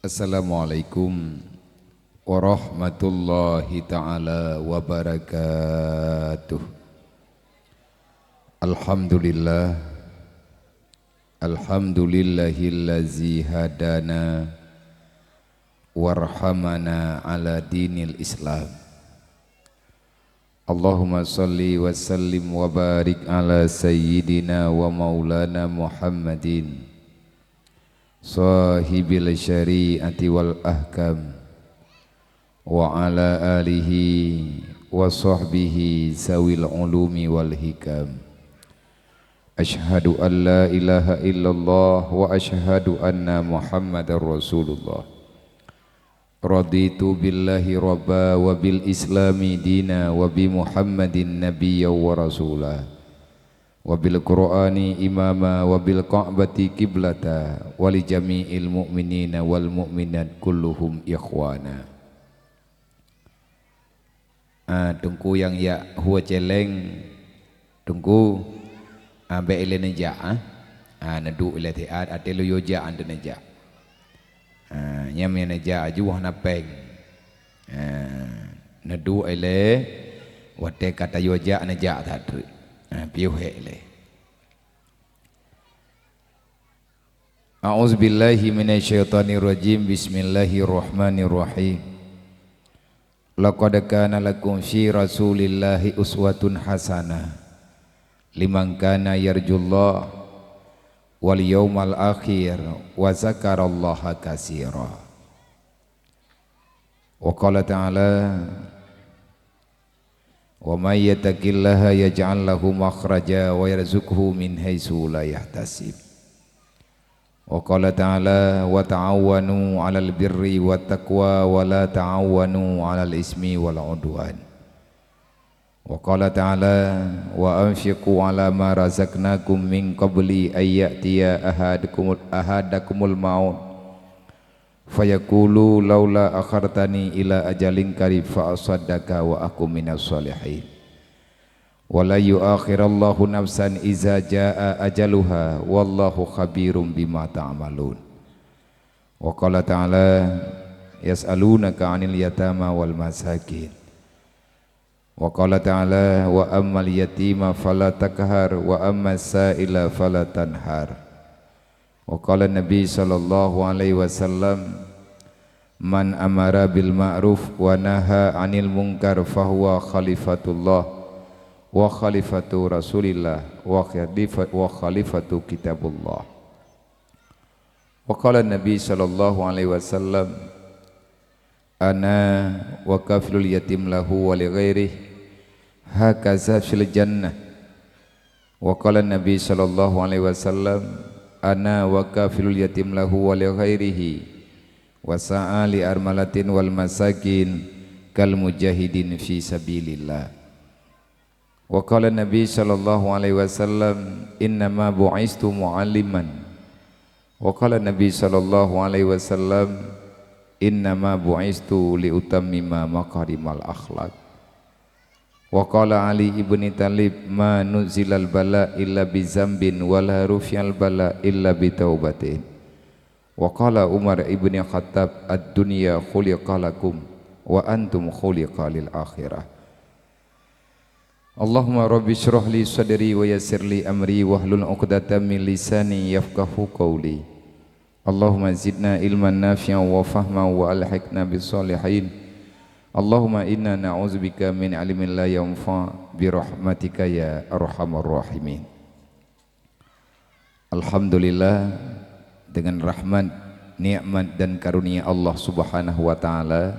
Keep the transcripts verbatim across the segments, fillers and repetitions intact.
Assalamualaikum warahmatullahi taala wabarakatuh. Alhamdulillah. Alhamdulillahillazi hadana warhamana ala dinil Islam. Allahumma shalli wa sallim wa barik ala sayyidina wa maulana Muhammadin, shahibil syari'ati wal ahkam, wa ala alihi wa sahbihi zawil ulumi wal hikam. Asyhadu an la ilaha illallah wa asyhadu anna Muhammadar Rasulullah. Raditu billahi rabba wa bil islami dina wa bi Muhammadin nabiyya wa rasula, wa bil Qur'ani imama wa bil Ka'bati qiblata wa li jami'il mu'minina wal mu'minat kulluhum ikhwana. Ah, Teungku nyang jak hue céléng, Teungku, ah, bèk ilèe neujak, ah. Ah, neuduek ilèe siat, até lôn yue jak, ah, neuneujak. Ah, nyan meunyo neujak aju hana péng. Ah, neuduek ilèe, watèe ka tayue jak, neujak that treuk. Ah, piôh hék ilèe. A'udzubillahi minasyaitonirrajim. Bismillahirrahmanirrahim. Laqad kana lakum fi Rasulillahi uswatun hasanah liman kana yarjullaha wal yaumal akhir wa dzakarallaha katsira. Wa qala ta'ala, "Wa may yattaqillaha yaj'al lahu makhraja wa yarzuqhu min haitsu la yahtasib." Wa qala ta'ala, "Wa ta'awanu 'alal birri wat taqwa wa la ta'awanu 'alal ismi wal 'udwan." Wa qala ta'ala, "Wa anfiqu 'ala ma razaqnakum min qabli an ya'tiya ahadakumul, ahadakumul maut." Fayaqulu, "Laula akhartani ila ajalin qarib fa asaddaqa wa akun minas shalihin. Wa la yu'akhirallahu nafsan iza jaa ajaluha, wallahu khabirum bima ta'malun." Wa qala ta'ala, "Yas'alunaka 'anil yatama wal masakin." Wa qala ta'ala, "Wa ammal yatima fala taqhar, wa ammas sa'ila fala tanhar." Wa qala Nabi sallallahu alaihi wasallam, "Man amara bil ma'ruf wa naha 'anil munkar fahuwa khalifatullah, wa khalifatu Rasulillah, wa khalifa-, wa khalifatu kitabullah." Wa qala Nabi sallallahu alaihi wasallam, "Ana wa kafilul yatim lahu wa li ghairih hakaza fil jannah." Wa qala Nabi sallallahu alaihi wasallam, "Ana wa kafilul yatim lahu wa li ghairihi wa sa'a li armalatin wal masakin kal mujahidin fi sabilillah." Wa qala Nabi sallallahu alaihi wasallam, "Innama bu'istu mu'alliman." Wa qala Nabi sallallahu alaihi wasallam, "Innama bu'istu li utammima makarimal akhlak." Wa qala Ali ibni Thalib, "Ma nuzilal bala illa bi zambin, wa la rufi'al bala illa bi taubatin." Wa qala Umar ibni Khattab, "Ad-dunya khuliqa lakum, wa antum khuliqa lil akhirah." Allahumma rabbi shrah li sadri wa yassir li amri wahlul 'uqdatam min lisani yafqahu qawli. Allahumma zidna ilman nafi'an wa fahman wa alhiqna bis shalihin. Allahumma inna na'udzubika min ilmin la yanfa' bi rahmatika ya arhamar rahimin. Alhamdulillah, dengan rahmat, nikmat dan karunia Allah Subhanahu wa Ta'ala,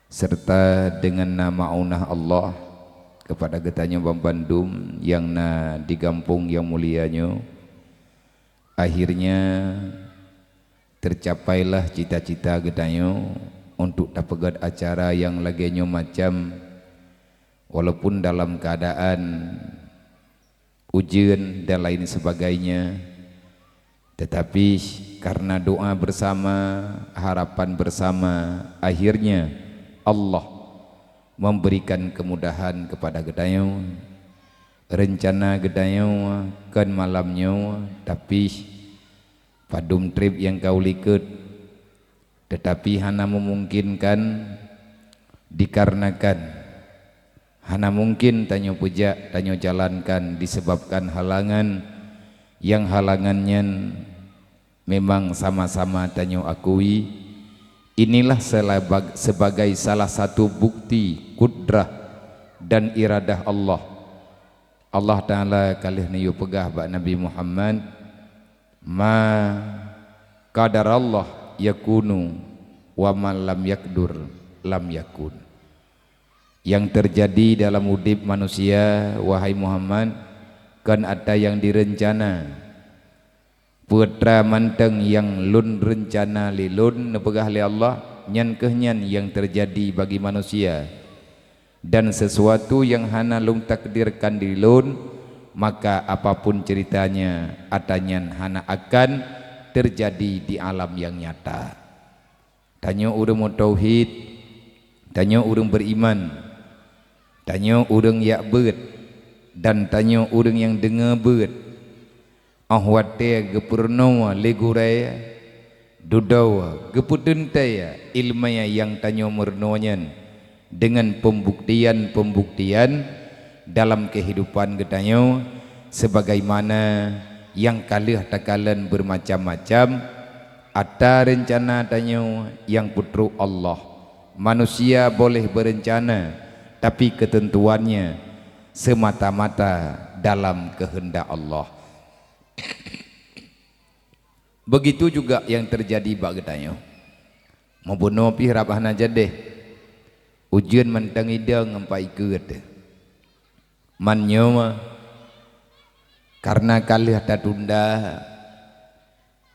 serta dengan nama unah Allah, kepada geutanyoe banmandum nyang na di gampông nyang mulia nyoe, akhirnya tercapailah cita-cita geutanyoe untuk tapeugét acara nyang lagée nyoe macam, walaupun dalam keadaan ujeuen dan lain sebagainya. Tetapi karena doa bersama, harapan bersama, akhirnya Allah memberikan kemudahan kepada geutanyoe. Rencana geutanyoe kon malam nyoe, tapi padum treb nyang ka u likot, Tetapi hana memungkinkan dikarenakan hana mungkin tanyoe peujak, tanyoe jalankan disebabkan halangan, nyang halangan nyan memang sama-sama tanyoe akui. Inilah selabag-, sebagai salah satu bukti kudrah dan iradah Allah. Allah Ta'ala ka lheueh neuyue peugah bak Nabi Muhammad, "Ma qadarallah yakunu wa ma lam yakdur lam yakun." Nyang teujadi dalam udeb manusia, wahai Muhammad, kon ata nyang direuncana. Peue teuma mantong nyang lôn reuncana lé lôn, neupeugah lé Allah, nyan kheueh nyan nyang teujadi bagi manusia. Dan sesuatu nyang hana lôn takdirkan di lôn, maka apapun ceritanya, ata nyan hana akan teujadi di alam nyang nyata. Tanyoe ureuëng meutauhid, tanyoe ureuëng beriman, tanyoe ureuëng jak beuet, dan tanyoe ureuëng nyang deungoe beuet. Óh watée geupeurunoe lé gurée, dudoe geupeuteuntée iéleumé nyang tanyoe meurunoe nyan deungon peumbuktian-peumbuktian dalam keuhidupan geutanyoe, sebagaimana nyang ka lheueh takalon beureumacam-macam ata reuncana tanyoe nyang peutrok Allah. Manusia boleh beureuncana, tapi keuteuntuannya seumata-mata dalam keuheundak Allah. Begitu juga nyang teujadi bak geutanyoe. Meubunoe pih rab hana jadeh. Ujeuen mantong idong ngon paikeue teuh. Man nyoe, kareuna ka lheueh tatunda,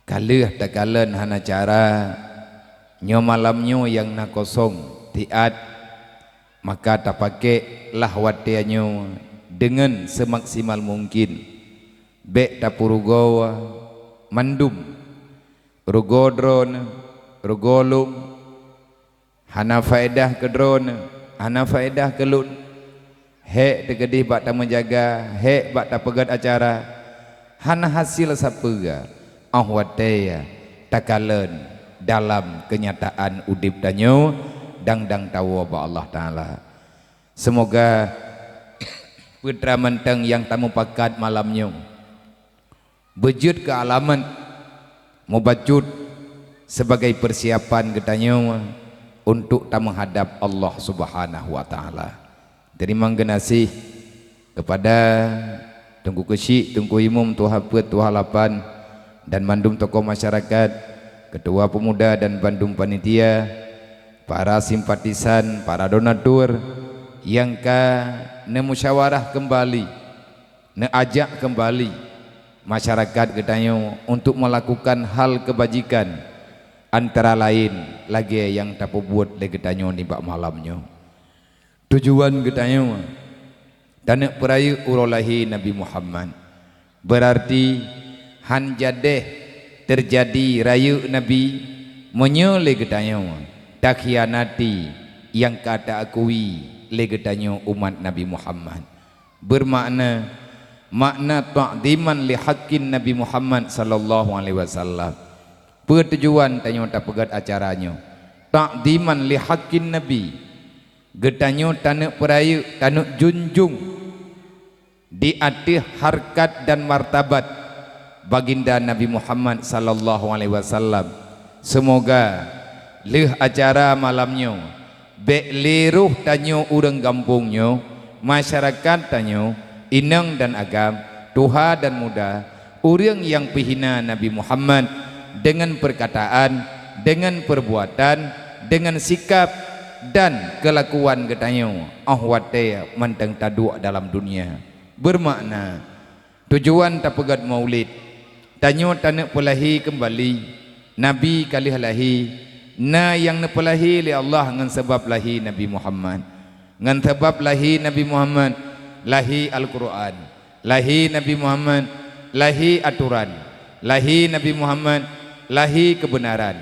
ka lheueh takalon hana cara, nyoe malam nyoe nyang na kosong, tiat, maka tapakéklah watée nyoe deungon seumaksimal mungkin. Bék tapeurugoe mandum, rugoe droeneuh, rugoe lôn, hana faedah keu droeneuh, hana faedah keu lôn. Hék teukeudeh bak tameujaga, hék bak tapeugét acara, hana hasé sapeue óh watée takalon dalam keunyataan udeb tanyoe dang-dang tawoe bak Allah Taala. Seumoga peue teuma mantong nyang tamupakat malam nyoe beujeuet keu alamat mubacut sibagai peusiapan geutanyoe untuk tameuhadab Allah Subhanahu wa Taala. Teurimong geunaséh keupada Teungku Keuchik, Teungku Imum, Tuha Peuet, Tuha Lapan, dan mandum tokoh masyarakat, Keutua Peumuda dan bandum panitia, para simpatisan, para donatur nyang ka neumusyawarah keumbali, neuajak keumbali masyarakat geutanyoe untuk meulakukan hal keubajikan, antara laén lagée nyang tapeubuet lé geutanyoe nibak malam nyoe. Tujuan geutanyoe taneuk peurayeuk uroe lahé Nabi Muhammad. Beurarti hán jadeh teujadi rayeuk Nabi meunyoe lé geutanyoe takhianati nyang ka taakui lé geutanyoe umat Nabi Muhammad. Beumakna, makna ta'dhiman li haqqin Nabi Muhammad sallallahu alaihi wasallam. Peue tujuan tanyoe tapeugét acara nyoe? Ta'dhiman li haqqin Nabi. Geutanyoe taneuk peurayeuk, taneuk junjung di ateueh harkat dan martabat Baginda Nabi Muhammad sallallahu alaihi wasallam. Seumoga lheueh acara malam nyoe, bék lé roh tanyoe ureuëng gampông nyoe, masyarakat tanyoe, inong dan agam, tuha dan muda, ureuëng nyang peuhina Nabi Muhammad deungon peurkataan, deungon peurbuatan, deungon sikab dan keulakuan geutanyoe óh watée mantong taduek dalam dunia. Beumakna, tujuan tapeugét maulid, tanyoe taneuk peulahé keumbali Nabi ka lheueh lahé, na nyang neupeulahé lé Allah ngon sabab lahé Nabi Muhammad. Ngon sabab lahé Nabi Muhammad, lahé Al-Qur'an. Lahé Nabi Muhammad, lahé atoran. Lahé Nabi Muhammad, lahé keubeunaran.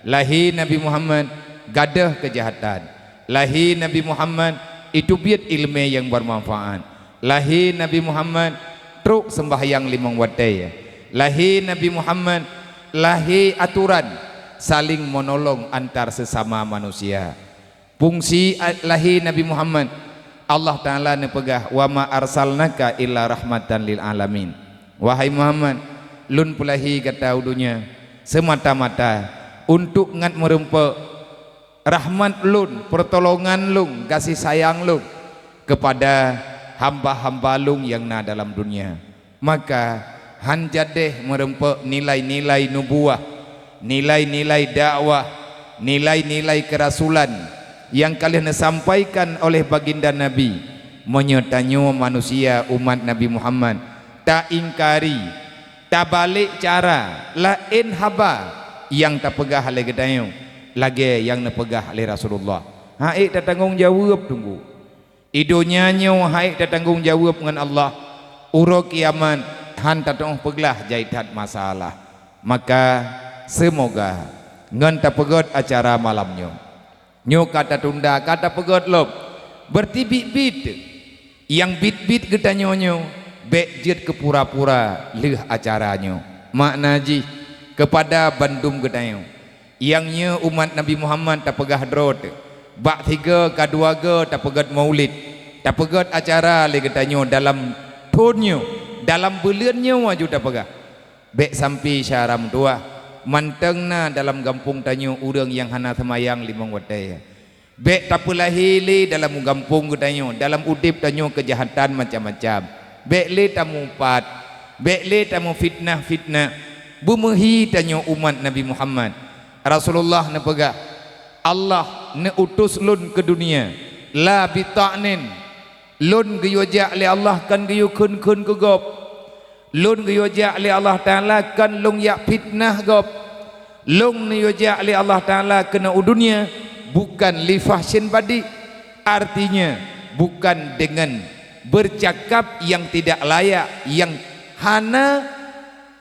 Lahé Nabi Muhammad, gadôh keujahatan. Lahé Nabi Muhammad, iteubiet iéleumé nyang beumanfaát. Lahé Nabi Muhammad, trok seumbahyang limong watée. Lahé Nabi Muhammad, lahé atoran. saling menolong antar sesama manusia. Fungsi a-, lahé Nabi Muhammad, Allah Ta'ala neupeugah, "Wa ma arsalnaka illa rahmatan lil alamin." Wahai Muhammad, lôn peulahé gata u donya seumata-mata untuk ngat meureumpok rahmat lôn, peurtolongan lôn, gaséh sayang lôn keupada hamba-hamba lôn nyang na dalam donya. Maka, hán jadéh meureumpok nilai-nilai nubuwah, nilai-nilai dakwah, nilai-nilai keurasulan nyang ka lheueh neusampaikan oleh Baginda Nabi, meunyoe tanyoe manusia umat Nabi Muhammad taingkari, tabalek cara, laén haba nyang tapeugah lé geutanyoe, lagée nyang neupeugah lé Rasulullah. Hán ék tatanggong jaweueb, teungku. I donya nyoe hán ék tatanggong jaweueb ngon Allah, uroe kiamat hán tatu'oh peuglah jai that masalah. Maka, seumoga ngon tapeugét acara malam nyoe. Nyoe ka tatunda, ka tapeugét lom. Beureuti biet-biet, nyang biet-biet geutanyoe nyoe bék jeuet keu pura-pura lheueh acara nyoe. Makna jih, keupada bandum geutanyoe. Nyang nyoe umat Nabi Muhammad tapeugah droe teuh. Bak sigoe ka dua goe tapeugét maulid, tapeugét acara lé geutanyoe dalam thon nyoe, dalam buleuen nyoe aju tapeugah. Bék sampoe syara meutuwah, mantong na dalam gampông tanyoe ureuëng nyang hana seumayang limong watée. Bék tapeulahé lé dalam gampông geutanyoe, dalam udeb tanyoe keujahatan macam-macam. Bék lé tameuupat, bék lé tameufitnah-fitnah. Beumeuhi tanyoe umat Nabi Muhammad. Rasulullah neupeugah, "Allah neuutus lôn keu dunia, la bita'nin." Lôn geuyue jak lé Allah kon geuyue kheun-kheun keu gob. Lôn geuyue jak lé Allah Ta'ala kon lôn jak fitnah gob. Lôn neuyue jak lé Allah Ta'ala keunoe u dunia bukan li fahsyin badi, artinya bukan dengan bercakap yang tidak layak, yang hana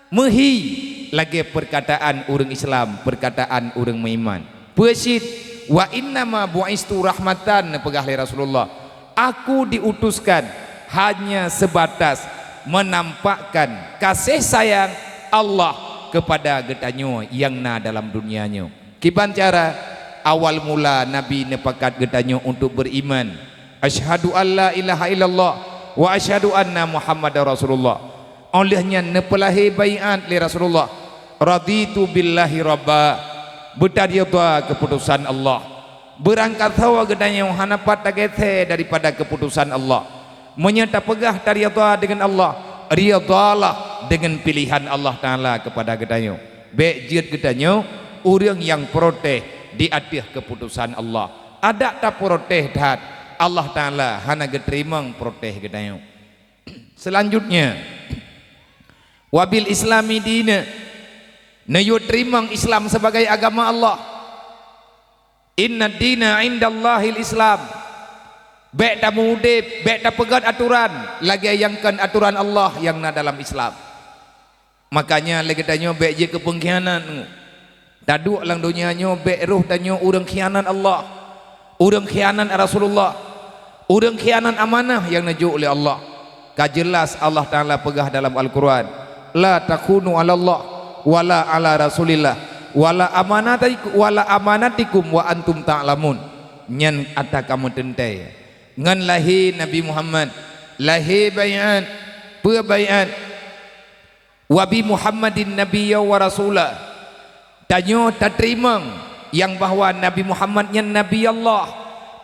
meuhi lagée peurkataan ureuëng Islam, peurkataan ureuëng meuiman. Peue cit, "Wa innama bu'istu rahmatan," neupeugah lé Rasulullah, "Aku diutuskan hanya sebatas menampakkan kasih sayang Allah kepada geutanyoe nyang na dalam dunia nyoe." Kiban cara? Awal mula Nabi neupakat geutanyoe untuk beriman, "Asyhadu an la ilaha illallah wa asyhadu anna Muhammadar Rasulullah." Óh lheueh nyan neupeulahé baiát lé Rasulullah, "Raditu billahi rabba," beutaridha keuputusan Allah. Beurangkasoe geutanyoe hana pat tageusée daripada keuputusan Allah. Meunyoe tapeugah taridha deungon Allah, ridhalah deungon pilihan Allah Ta'ala keupada geutanyoe. Bék jeuet geutanyoe ureuëng nyang protes di ateueh keuputusan Allah. Adak taprotes that, Allah Ta'ala hana geuteurimong protes geutanyoe. Seulanjutnya, "Wa bil islami dina," neuyue teurimong Islam sebagai agama Allah. "Inna dina indallahil Islam." Bék tameudeb, bék tapeugét atoran lagée nyang kon atoran Allah nyang na dalam Islam. Makanya lé geutanyoe bék jeuet keu peungkhianat. Taduek lam donya nyoe bék roh tanyoe ureuëng khianat Allah, ureuëng khianat Rasulullah, ureuëng khianat amanah nyang neujok lé Allah. Ka jeulaih Allah Ta'ala peugah dalam Al-Quran, "La takhunu 'alallah, wala 'ala Rasulillah, wala amanatikum, wala amanatikum wa antum ta'lamun." Nyan ata kamoe teuntée. Ngon lahé Nabi Muhammad, lahé baiát, peue baiát? "Wa bi Muhammadin nabiyya wa rasula." Tanyoe tateurimong nyang bahwa Nabi Muhammad nyan Nabi Allah,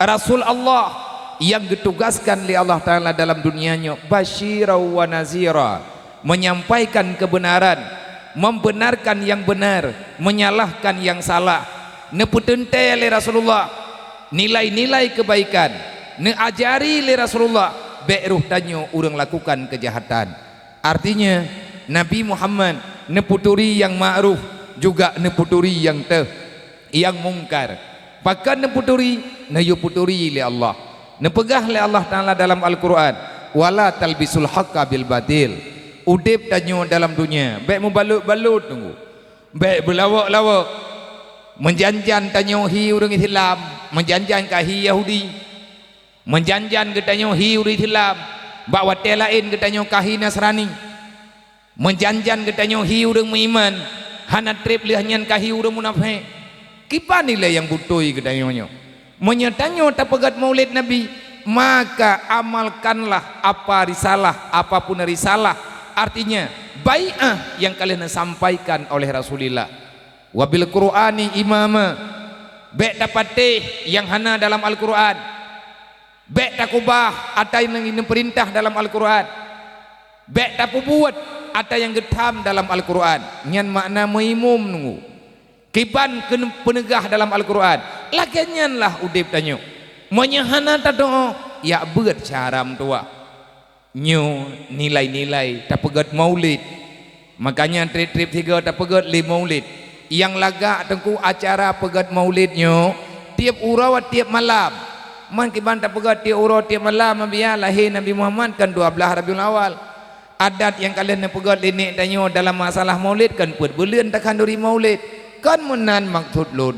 Rasul Allah, nyang geutugaskan lé Allah Ta'ala dalam dunia nyoe, basyira wa nazira, menyampaikan kebenaran, membenarkan yang benar, menyalahkan yang salah. Neupeuteuntée lé Rasulullah nilai-nilai kebaikan, neuajari lé Rasulullah bék roh tanyoe ureuëng lakukan keujahatan. Artinya, Nabi Muhammad neupeuturi nyang ma'ruf, juga neupeuturi nyang teuh, nyang mungkar. Pakon neupeuturi? Neuyue peuturi lé Allah. Neupeugah lé Allah Ta'ala dalam Al-Quran, "Wala talbisul haqqa bil batil." Udeb tanyoe dalam dunia bék mubalot-balot, teungku. Bék beulawok-lawok. Meujan-jan tanyoe hi ureuëng Islam, meujan-jan ka hi Yahudi. Meujan-jan geutanyoe hi ureuëng Islam, bak watée laén geutanyoe ka hi Nasrani. Meujan-jan geutanyoe hi ureuëng meuiman, Hana treb lheueh nyan ka hi ureuëng munafék. Kiban ilée nyang beutôi geutanyoe nyoe? Meunyoe tanyoe tapeugét Maulid Nabi, maka amalkanlah apa risalah, apa pun risalah, artinya bai'ah nyang ka lheueh neusampaikan oleh Rasulillah. "Wabil Qur'ani imama," bék tapatéh nyang hana dalam Al-Qur'an. Bék takubah ata nyang neupeurintah dalam Al-Qur'an. Bék tapeubuet ata nyang geutham dalam Al-Qur'an. Nyan makna meuimum nunggu. Kiban keu-, peuneugah dalam Al-Qur'an, lagée nyanlah udeb tanyoe. Meunyoe hana tatu'oh, jak beuet syara meutuwah. Nyoe nilai-nilai tapeugét Maulid. Makanya treb-treb sigoe tapeugét lé Maulid. Nyang lagak teungku acara peugét Maulid nyoe tieb uroe tieb malam. Man kiban tapeugét tieb uroe tieb malam, biya lahé Nabi Muhammad kan dua blaih Rabiul Awal. Adat nyang ka lheueh neupeugét lé nek tanyoe dalam masalah Maulid kan peuet buleuen takhanduri Maulid. Kon meunan maksud lôn.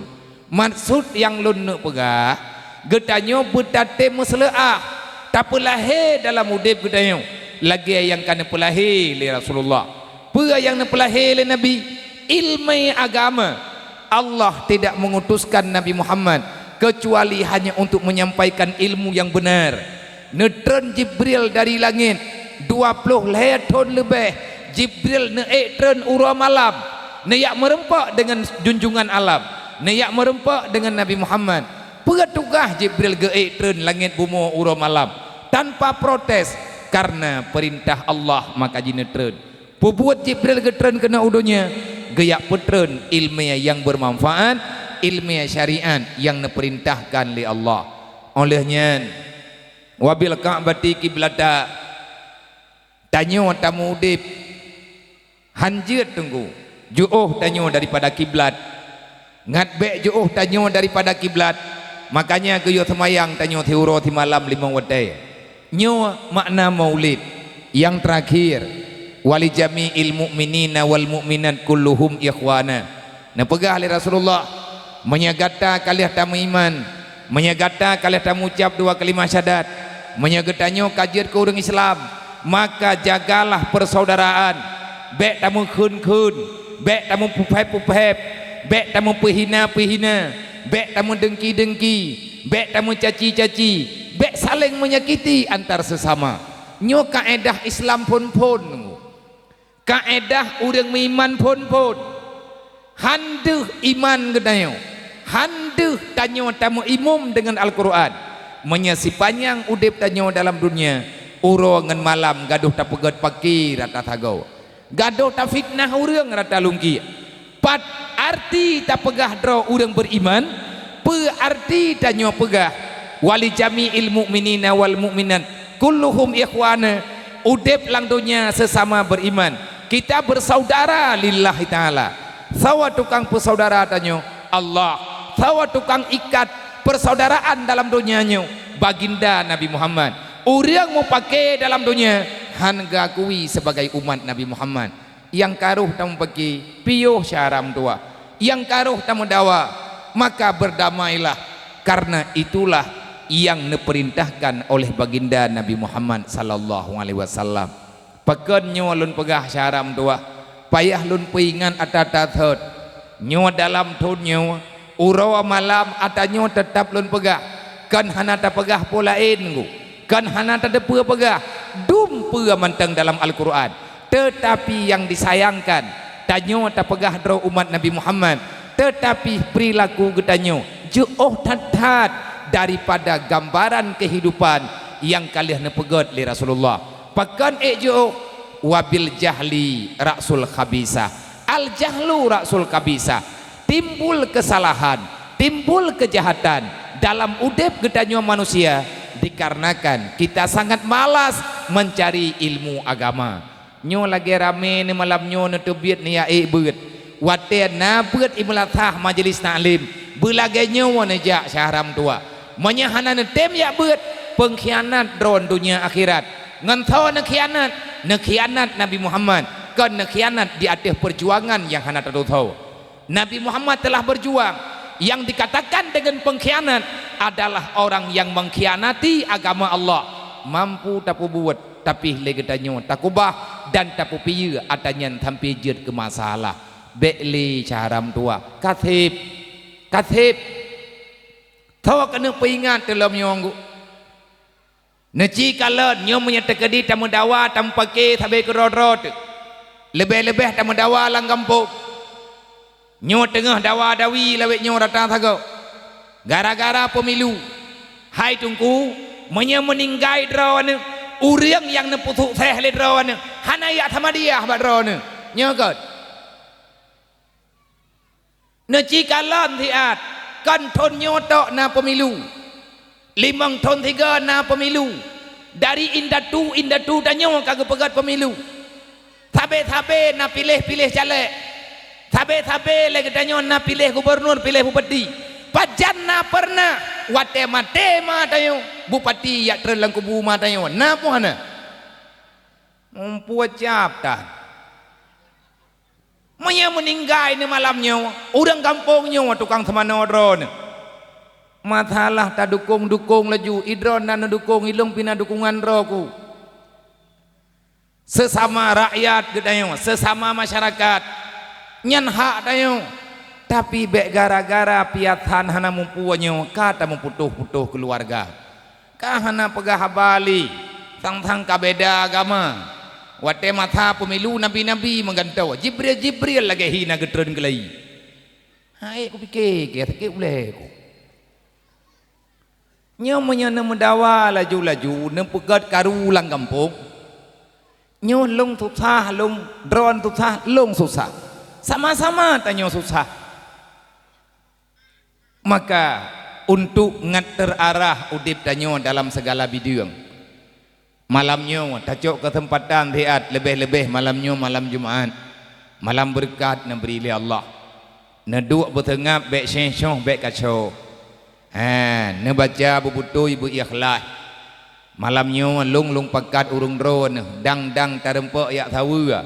Maksud nyang lôn neuk peugah, geutanyoe beutatem meuseuleuah, tapeulahé dalam udeb geutanyoe lagée nyang ka neupeulahé lé Rasulullah. Peue nyang neupeulahé lé Nabi? Ileumé agama. Allah tidak mengutuskan Nabi Muhammad kecuali hanya untuk menyampaikan ilmu yang benar. Neutreun Jibril dari langét, dua ploh lhée thon leubeh Jibril neuék treun uroe malam, neujak meureumpok deungon junjungan alam, neujak meureumpok deungon Nabi Muhammad. Peue tugaih Jibril geuék treun langét bumoe uroe malam tanpa protes? Karena peurintah Allah maka jineutreun. Peubuet Jibril geutreun keunoe u donya, geujak peutreun ileumé nyang beumanfaat, ileumé syariat nyang neupeurintahkan lé Allah. Óh lheueh nyan, "Wabil Ka'bati kiblata," tanyoe tameuudeb han jeuet teungku jiôh tanyoe daripada kiblat. Ngat bék jiôh tanyoe daripada kiblat, makanya geuyue seumayang tanyoe siuroe simalam limong watée. Nyoe makna Maulid. Nyang teurakhir, "Walijami'il mu'minina wal mu'minat kulluhum ikhwana." Neupeugah lé Rasulullah, meunyoe gata ka lheueh tameuiman, meunyoe gata ka lheueh tamucab dua kalimat syahadat, meunyoe geutanyoe ka jeuet keu ureuëng Islam, maka jagalah persaudaraan. Bék tameukheun-kheun, bék tameupeuphép-peuphép, bék tameupeuhina-peuhina, bék tameudengki-dengki, bék tameucaci-caci, bék saléng meunyakiti antar seusama. Nyoe kaedah Islam phon-phon. Kaedah ureuëng meuiman phon-phon. Han deuh iman geutanyoe, han deuh tanyoe tameuimum deungon Al-Qur'an, meunyoe sipanyang udeb tanyoe dalam dunia, uroe ngon malam gadôh tapeugét paki rata sagoe, gadôh tafitnah ureuëng rata lungkiek. Pat arti tapeugah droe ureuëng beuiman? Peue arti tanyoe peugah, "Walijami'il mu'minina wal mu'minat kulluhum ikhwana," udeb lam donya seusama beuiman, kita beusaudara lillahi ta'ala. Sawa tukang peusaudara tanyoe? Allah. Sawa tukang ikat persaudaraan dalam donya nyoe? Baginda Nabi Muhammad. Ureuëng mupake dalam donya han geukui sebagai umat Nabi Muhammad. Nyang ka rôh tameupaki, piôh syara meutuwah. Nyang ka rôh tameudawa, maka beudamailah, karena itulah nyang neupeurintahkan oleh Baginda Nabi Muhammad sallallahu alaihi wasallam. Pakon nyoe lôn peugah syara meutuwah, payah lôn peuingat ata-ata thot. Nyoe dalam thon nyoe, uroe malam ata nyoe teutab lôn peugah, kon hana tapeugah peue laén, kon hana tateupeue peugah, dum peue mantong dalam Al-Qur'an. Teutapi nyang disayangkan, tanyoe tapeugah droe umat Nabi Muhammad, teutapi peurilaku geutanyoe jiôh that-that daripada gambaran keuhidupan nyang ka lheueh neupeugét lé Rasulullah. Pakon ék jiôh? "Wabil jahli ra'sul khabisah." Al-jahlu ra'sul khabisah. Timbul kesalahan, timbul kejahatan dalam udeb geutanyoe manusia dikarenakan kita sangat malas mencari ilmu agama. Nyoe lagée ramé neumalam nyoe neuteubiet neujak ék beuet. Watée na beuet i meulasah majelis taklim, beulagée nyoe neujak syara meutuwah. Meunyoe hana neutem jak beuet, peungkhianat droe donya akhirat. Ngon soe neukhianat? Neukhianat Nabi Muhammad, kon neukhianat di ateueh peujuangan nyang hana tateutoe. Nabi Muhammad telah berjuang. Nyang dikatakan deungon peungkhianat adalah orang nyang mengkhianati agama Allah. Mampu tapeubuet, tapi lé geutanyoe takubah dan tapeupiyeue ata nyan sampoe jeuet keu masalah. Bék lé cara meutuah. Ka seb, ka seb. Tho keuneuk peuingat teulom nyoe geuh. Neuci kalon nyoe meunyoe teukeudi tameudawa, tameupake sabe keudroe-droe teuk. Leubeh-leubeh tameudawa lam gampông. Nyoe teungoh dawa-dawi lawét nyoe rata sagoe. Gara-gara pemilu. Hai Teungku, meunyoe meuninggai droeneuh, ureuëng nyang neupeusukses lé droeneuh, hana jak samadiyah bak droeneuh. Nyoe kon. Neuci kalon siat, kon thon nyoe tok na pemilu. Limong thon sigoe na pemilu. Dari indatu-indatu tanyoe ka geupeugét pemilu. Sabe-sabe na piléh-piléh caleg. Sabe-sabe lé geutanyoe na piléh gubunur, piléh bupati. Pajan na pernah watée maté ma tanyoe, bupati jak treun lam kubu ma tanyoe? Na peue hana? Muphom cap that. Meunyoe meuninggai neuh malam nyoe, ureuëng gampông nyoe tukang seumanoe droeneuh. Masalah tadukong-dukong laju, idroe na neudukong, ilong pih na dukungan droe ku. Seusama rakyat geutanyoe, seusama masyarakat, nyan hak tanyoe. Tapi bék gara-gara piasan hana muphom nyoe ka tameuputoh-putoh keuluwarga. Ka hana peugah haba lé, sang-sang ka beda agama. Watée masa pemilu nabi-nabi meugantoe, Jibril-Jibril lagée hi na geutreun keulayi. Hai kupike keu sakét ulée ku. Nyoe meunyoe neumeudawa laju-laju, neupeugét karu lam gampông. Nyoe lôn susah, lôn droen susah, lôn susah. Sama-sama tanyoe susah. Maka, untuk ngat terarah udeb tanyoe dalam segala bideueng. Malam nyoe tacok keuseumpatan siat leubeh-leubeh malam nyoe malam Jumat, malam beureukat neubri lé Allah. Neuduek beuseungab bék syeh-syoh bék kaco. Ha, neubaca beubeutôi beu-ikhlaih. Malam nyoe lôn lôn pakat ureuëng droeneuh dang-dang tareumpok jak saweue.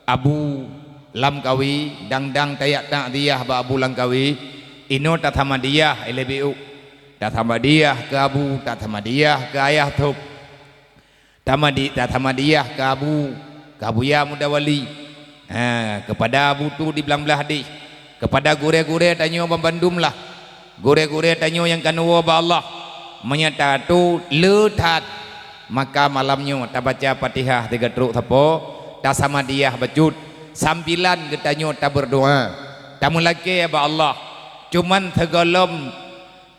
Abu Langkawi, dang-dang tajak takziah bak Abu Langkawi, inoe tasamadiyah ilée biuk. Tasamadiyah keu Abu, tasamadiyah keu Ayah Thop. Tamadi-, tasamadiyah keu Abu, keu Abuya Muda Wali. Ha, keupada Abu Tu di Blang Blaih deh, keupada gurée-gurée tanyoe banmandum lah. Gurée-gurée tanyoe nyang ka neuwoe bak Allah, meunyoe tatu le that, maka malam nyoe tabaca Fatihah sigoe trok sapo, tasamadiyah bacut, sambilan geutanyoe tabeurdoa, tameulakée bak Allah. Cuman sigohlom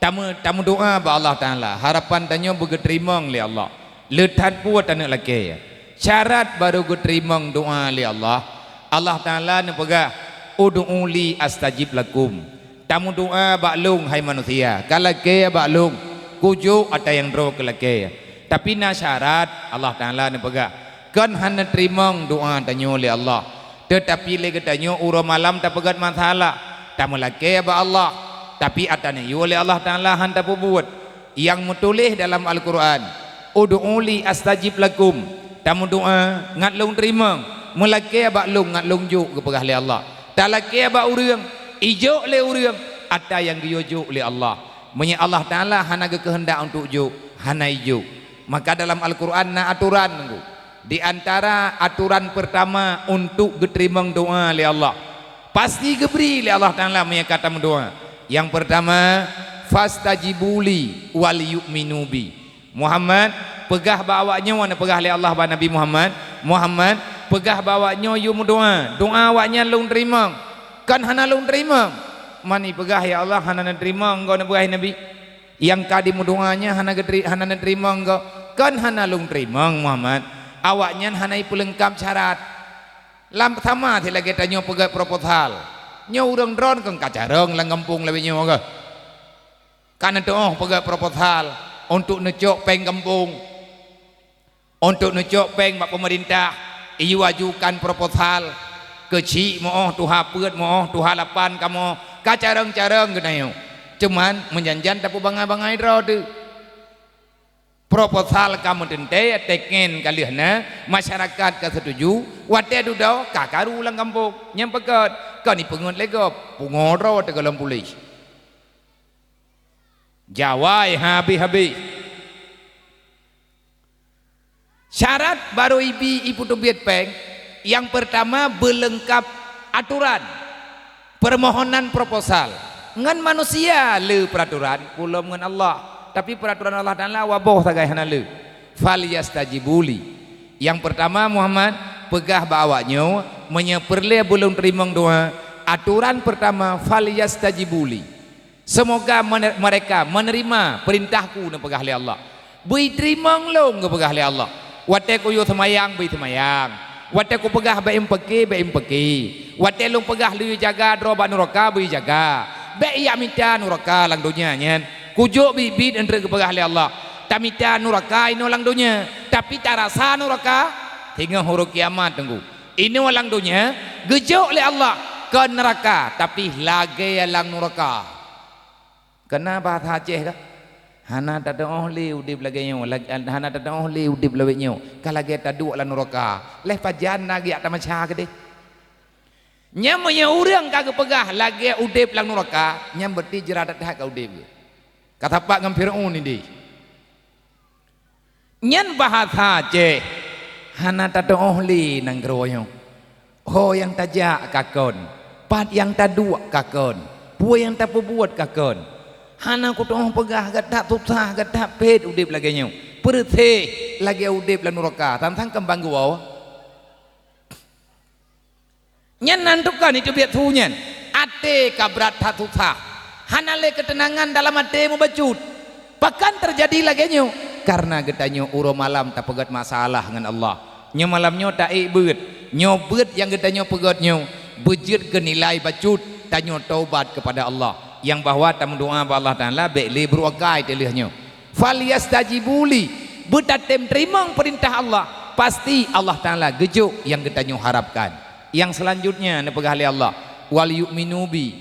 tameu-, tameudoa bak Allah Taala, harapan tanyoe beugeuteurimong lé Allah. Le that peue taneuk lakée. Syarat barô geuteurimong doa lé Allah, Allah Taala neupeugah, "Ud'u li astajib lakum." Tameudoa bak Lôn, hai manusia, ka lakée bak Lôn, kujok ata nyang droe keu lakée. Tapi na syarat, Allah Taala neupeugah, kon hana teurimong doa tanyoe lé Allah. Teutapi lé geutanyoe uroe malam tapeugét masalah, tameulakée bak Allah, tapi ata neuyue lé Allah Taala han tapeubuet. Nyang meutuléh dalam Al-Qur'an, "Ud'u li astajib lakum." Tameudoa ngat Lôn teurimong, meulakée bak Lôn ngat Lôn jok, geupeugah lé Allah. Talakée bak ureuëng, ijok lé ureuëng ata nyang geuyue jok lé Allah. Meunyoe Allah Taala hana geukeuheundak untuk jok, hana ijok. Maka dalam Al-Qur'an na atoran, Teungku. Di antara atoran peurtama untuk geuteurimong doa lé Allah, pasti geubri lé Allah Taala meunyoe ka tameudoa. Nyang peurtama, "Fastajibu li wal yu'minu bi." Muhammad, peugah bak awaknyoe, neupeugah lé Allah bak Nabi Muhammad, "Muhammad, peugah bak awaknyoe yue meudoa, doa awaknyan Lôn teurimong." Kan hana Lôn teurimong. Man ipeugah, "Ya Allah, hana neuteurimong," Engkau neupeugah, hai Nabi. Nyang ka jimeudoa nyan hana geuteri-, hana neuteurimong Engkau. Kan hana Lôn teurimong, Muhammad. Awaknyan hana ipeuleungkab syarat. Lam sama silagée tanyoe peugét proposal. Nyoe ureuëng droen keu ka carông lam gampông lawét nyoe keuh. Ka neutuoh peugét proposal untuk neucok péng gampông. Untuk neucok péng bak peumeurintah, iyue ajukan proposal, keuchik meu'oh, tuha peuet meu'oh, tuha lapan kamoe, ka carông-carông geutanyoe. Cuman, meujan-jan tapeubangai-bangai droe teuh. Proposal ka meuteuntée, teken ka lheueh na, masyarakat ka seutuju, watée dudoe ka karu lam gampông. Nyang peugét, kon ipeungeut lé gob, pungo droe teuh gohlom puléh. Jawai habéh-habéh. Syarat barô ibi ipeuteubiet péng, nyang peurtama beuleungkab Aturan, permohonan proposal. Ngon manusia le peraturan, kulom ngon Allah. Tapi peraturan Allah Taala waboh sagai hana le. "Falyastajibu li." Nyang pertama, Muhammad, peugah bak awaknyoe, meunyoe peureulée beulôn teurimong doa, aturan pertama, "Falyastajibu li." Seumoga men-, mereka menerima perintah-Ku, neupeugah lé Allah. Beu teurimong lôn, geupeugah lé Allah. Watée kuyue seumayang, beu seumayang. Watée kupeugah bék meupaké, bék meupaké. Watée lôn peugah lôn jaga droe bak nuraka, beu jaga. Bék jak mita nuraka lam donya nyan. Kujok biet-biet, 'oh lheueh geupeugah lé Allah, tamita nuraka inoe lam donya, tapi tarasa nuraka teungoh uroe kiamat, teungku. Inoe lam donya geujok lé Allah keu nuraka, tapi lagée lam nuraka. Keunan bahasa Aceh ka, hana tatu'oh lé udeb lagée nyoe, lag-, hana tatu'oh lé udeb lawét nyoe, ka lagée taduek lam nuraka. Lheueh pajan na geujak tamasya keudeh. Nyan meunyoe ureuëng ka geupeugah lagée udeb lam nuraka, nyan berarti jeurat that-that ka udeb geuh. Ka sapat ngon Fir'aun ideh. Nyan bahasa Aceh, hana tatu'oh lé nanggroe nyoe. Ho nyang tajak ka kon, pat nyang taduek ka kon, peue nyang tapeubuet ka kon. Hana kutu'oh peugah, gata susah, gata phet udeb lagée nyoe. Peureuséh lagée udeb lam nuraka, sang-sang keumbang geuwoe. Nyan nan tukang iteubiet su nyan, até ka brat that susah, hana lé keuteunangan dalam até mubacut. Pakon teujadi lagée nyoe? Kareuna geutanyoe uroe malam tapeugét masalah ngon Allah. Nyoe malam nyoe taék beuet. Nyoe beuet nyang geutanyoe peugét nyoe beujeuet keu nilai bacut tanyoe taubat keupada Allah, nyang bahwa tameudoá bak Allah Taala bék lé beuruakai teuh lheueh nyoe. "Falyastajibu li," beutatem teurimong peurintah Allah, pasti Allah Taala geujok nyang geutanyoe harapkan. Nyang seulanjutnya neupeugah lé Allah, "Wal yu'minu bi,"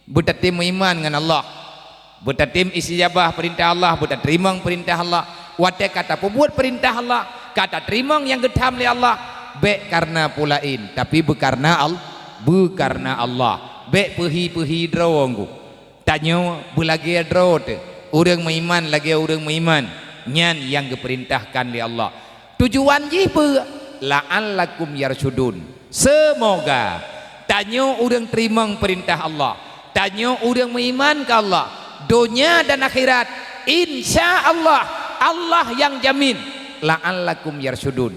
beutatem meuiman ngon Allah. Beutatem istijabah peurintah Allah, beutateurimong peurintah Allah. Watée ka tapeubuet peurintah Allah, ka tateurimong nyang geutham lé Allah, bék kareuna peue laén, tapi beukareuna Al-, beukareuna Allah. Bék peuhi-peuhi droe, teungku. Tanyoe beulagée droe teuh, ureuëng meuiman lagée ureuëng meuiman, nyan nyang geupeurintahkan lé Allah. Tujuan jih peue? "La'allakum yarsyudun." Seumoga tanyoe ureuëng teurimong peurintah Allah, tanyoe ureuëng meuiman keu Allah, donya dan akhirat, insya Allah, Allah nyang jamin. "La'allakum yarsyudun."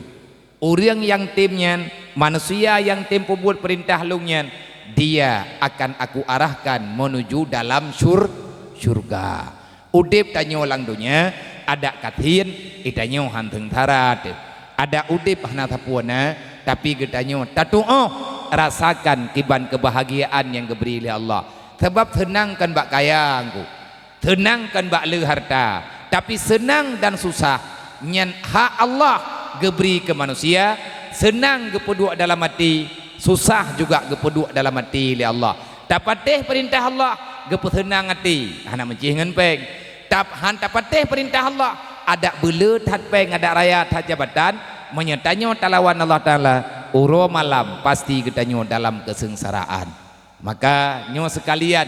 Ureuëng nyang tem nyan, manusia nyang tem peubuet peurintah Lôn nyan, dia akan Aku arahkan meunuju dalam syur-, syurga. Udeb tanyoe lam donya, adak kathien, geutanyoe han seungsara teuh. Adak udeb hana sapeue na, tapi geutanyoe tatu'oh rasakan kiban keubahgiaan nyang geubri lé Allah. Sabab seunang kon bak kaya, teungku. Seunang kon bak le hareuta, tapi seunang dan susah nyan hak Allah geubri keu manusia, seunang geupeuduek dalam até, susah juga geupeuduek dalam até lé Allah. Tapatéh peurintah Allah, geupeuseunang até, hana meucéh ngon péng. Tap-, han tapatéh peurintah Allah, adak beule that péng, adak raya that jabatan, meunyoe tanyoe talawan Allah Taala, uroe malam pasti geutanyoe dalam keuseungsaraan. Maka nyoe seukalian,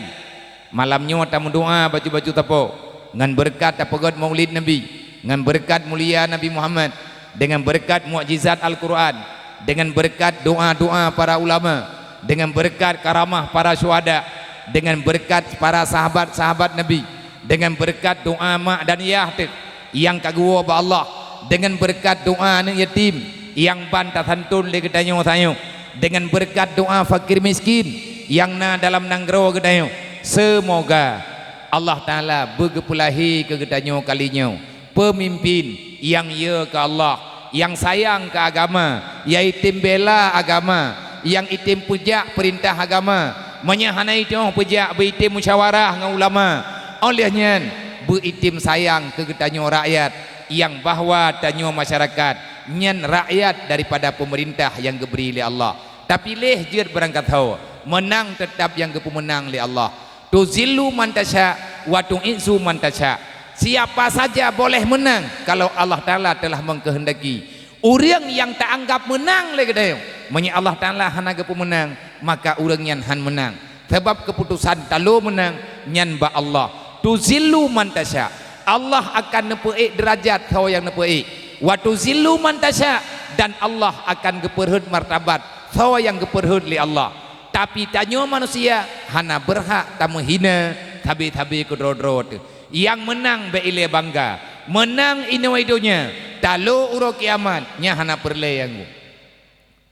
malam nyoe tameudoá bacut-bacut sapo, ngon beureukat tapeugét Maulid Nabi, ngon beureukat mulia Nabi Muhammad, deungon beureukat mukjizat Al-Qur'an, deungon beureukat doá-doá para ulama, deungon beureukat karamah para syuhada, deungon beureukat para sahabat-sahabat Nabi, deungon beureukat doá mak dan yah teuh nyang ka geuwoe bak Allah, deungon beureukat doá aneuëk yatim nyang ban tasanton lé geutanyoe tanyoe, deungon beureukat doá fakir miskin nyang na dalam nanggroe geutanyoe. Seumoga Allah Taala beugeupeulahé keu geutanyoe kali nyoe peumimpin nyang yö keu Allah, nyang sayang keu agama, nyang item bela agama, nyang item peujak peurintah agama. Meunyoe hana itoh peujak, beu item musyawarah ngon ulama. Óh lheueh nyan, beu item sayang keu geutanyoe rakyat, nyang bahwa tanyoe masyarakat nyan rakyat daripada peumeurintah nyang geubri lé Allah. Tapiléh jeuet beurangkat ho, meunang teutab nyang geupeumeunang lé Allah. Tuzillu man tasya wa tu'izzu man tasya. Siapa saja boleh menang kalau Allah Taala telah mengkehendaki. Ureuëng nyang taanggap meunang lé geutanyoe, meunyoe Allah Taala hana geupeumeunang, maka ureuëng nyan han meunang. Sabab keuputosan talo meunang nyan bak Allah. Tuzillu man tasya. Allah akan neupeuék deurajat soe nyang neupeuék. Wa tuzillu man tasya, dan Allah akan geupeurhot martabat soe nyang geupeurhot lé Allah. Tapi tanyoe manusia hana beurhak tameuhina sabe-sabe keudroe-droe teuh. Nyang meunang bék ilée bangga, meunang inoe donya, talo uroe kiamat, nyan hana peureulée nyang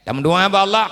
Tameudoá bak Allah,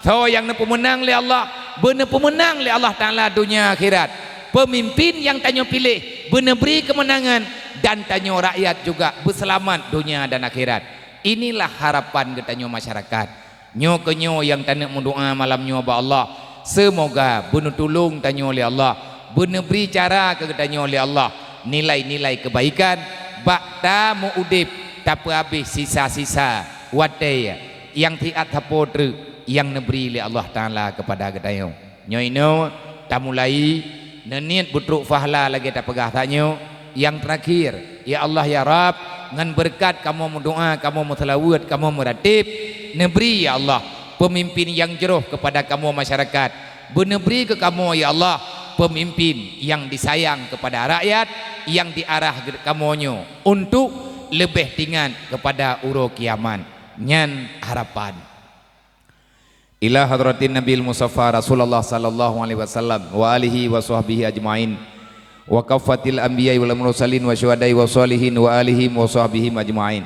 soe nyang neupeumeunang lé Allah, beuneupeumeunan lé Allah Taala donya akhirat. Peumimpin nyang tanyoe piléh beuneubri keumeunangan, dan tanyoe rakyat juga beuseulamat donya dan akhirat. Inilah harapan geutanyoe masyarakat. Nyoe keuh nyoe nyang taneuk meudoá malam nyoe bak Allah, seumoga beuneutulông tanyoe lé Allah, beuneubri cara keu geutanyoe lé Allah nilai-nilai keubaikan bak tameuudeb, tapeuhabéh sisa-sisa watée nyang siat sapo treuk nyang neubri lé Allah Taala keupada geutanyoe. Nyoe inoe tamulai neuniet beutrok pahala lagée tapeugah tanyoe. Nyang teurakhir, ya Allah ya Rabb, ngon beureukat kamoe meudoá, kamoe meuseulaweuet, kamoe meuratéb, neubri ya Allah peumimpin nyang jroh keupada kamoe masyarakat. Beuneubri keu kamoe ya Allah peumimpin nyang disayang keupada rakyat, nyang diarah kamoe nyoe untuk leubeh tingat keupada uroe kiamat. Nyan harapan. Ila hadratin Nabil Mustafa Rasulullah sallallahu alaihi wasallam wa alihi wa sahbihi ajmain, wa kaffatil anbiya'i wal mursalin wa syuhada'i wa shalihin wa alihim wa sahbihim ajmain,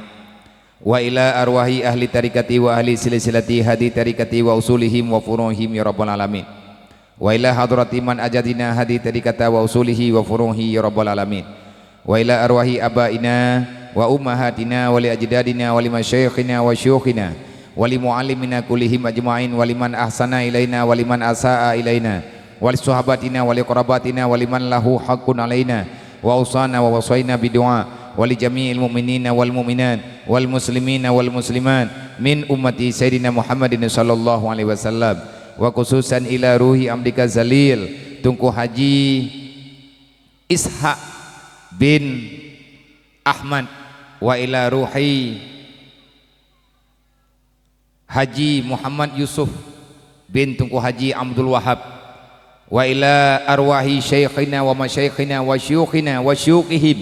wa ila arwahi ahli tarikati wa ahli silsilati hadi tarikati wa usulihim wa furu'ihim ya rabbal alamin. Wa ila hadrati man ajadina hadi tarikata wa usulihi wa furuhi ya rabbal alamin. Wa ila arwahi abaina wa ummahatina wa li ajdadina wa li masyaikhina wa syuyukhina wa li muallimina kullihim ajmain wa liman ahsana ilaina wa liman asaa ilaina wa li sahabatina wa li qarabatina wa liman lahu haqqun alaina wa ausana wa wasaina bidu'a wa li jami'il mu'minina wal mu'minat wal muslimina wal muslimat min ummati Sayyidina Muhammadin sallallahu alaihi wasallam, wa khususan ila ruhi abdika zalil Teungku Haji Ishak bin Ahmad, wa ila ruhi Haji Muhammad Yusuf bin Teungku Haji Abdul Wahab, wa ila arwahi syaikhina wa masyaikhina wa syuyukhina wa syuyukhihim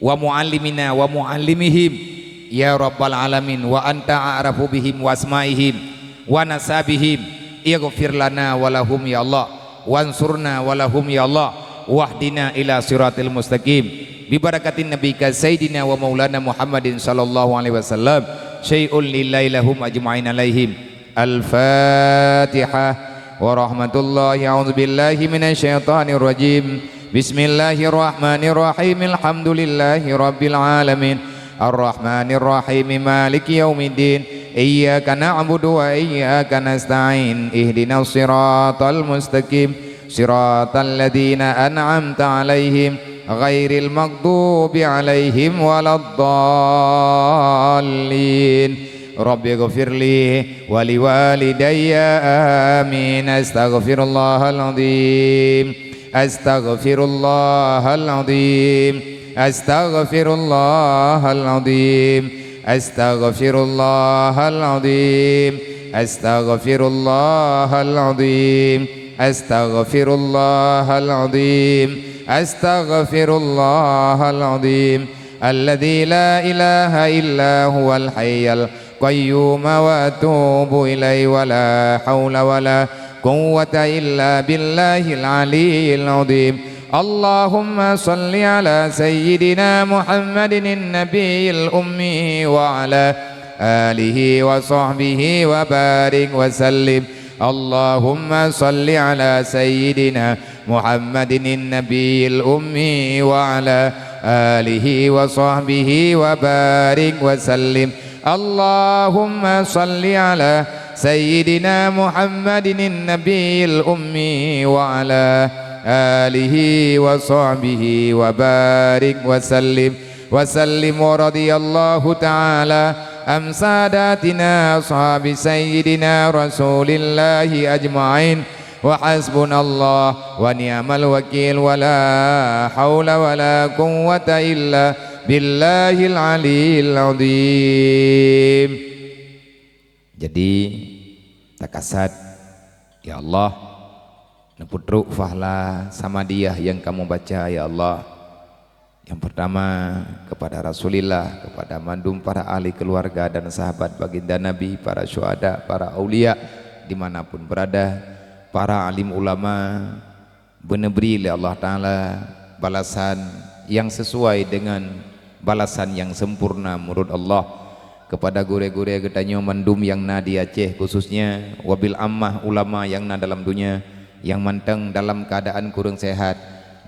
wa muallimina wa muallimihim ya rabbal alamin, wa anta a'rafu bihim wa asmaihim wa nasabihim. Ighfir lana wa lahum ya Allah, wansurna wa lahum ya Allah, wahdina ila siratil mustaqim. Bi barakatin nabika sayyidina wa maulana Muhammadin sallallahu alaihi wasallam, syai'un lillahi lahum ajmain alaihim. Al-Fatihah. Wa rahmatullahi, a'udzu billahi minasy syaithanir rajim. Bismillahirrahmanirrahim. Alhamdulillahi rabbil alamin. Arrahmanirrahim. Maliki yaumiddin. Iyyaka na'budu wa iyyaka nasta'in. Ihdinas siratal mustaqim. Siratal ladzina an'amta 'alaihim ghairil maghdubi 'alaihim waladdallin. Rabbighfirli wa liwalidayya. Amin. Astaghfirullahal azim. Astaghfirullahal azim. Astaghfirullahal azim. Astaghfirullahal azim. Astaghfirullahal azim. Astaghfirullahal azim. Astaghfirullahal azim. Alladzi la ilaha illa huwal hayyul qayyum wa atubu ilaihi wa la haula wa la quwwata illa billahil aliyyil azim. Allahumma shalli ala sayyidina Muhammadin nabiyil ummi wa ala alihi wa sahbihi wa barik wa sallim. Allahumma shalli ala sayyidina Muhammadin nabiyil ummi wa ala alihi wa sahbihi wa barik wa sallim. Allahumma shalli ala sayyidina Muhammadin nabiyil ummi wa ala alihi wa sahbihi wa barik wa sallim. Wa sallim wa radiyallahu ta'ala an sadatina ashabi sayyidina Rasulillahi ajmain. Wa hasbunallah wa ni'mal wakil, wa la haula wa la quwwata illa billahil aliyyil azim. Jadi, takasat, ya Allah, neupeutrok pahala samadiyah nyang kamoe baca, ya Allah. Yang pertama, kepada Rasulillah, kepada mandum para ahli keluarga dan sahabat baginda Nabi, para syuhada, para aulia, di mana pun berada, Para alim ulama, beuneubri lé Allah Taala balasan nyang sisuai deungon balasan nyang sempurna meunurot Allah keupada gurée-gurée geutanyoe mandum nyang na di Aceh, khususnya wabil ammah ulama nyang na dalam donya nyang mantong dalam keuadaan kureueng seuhat,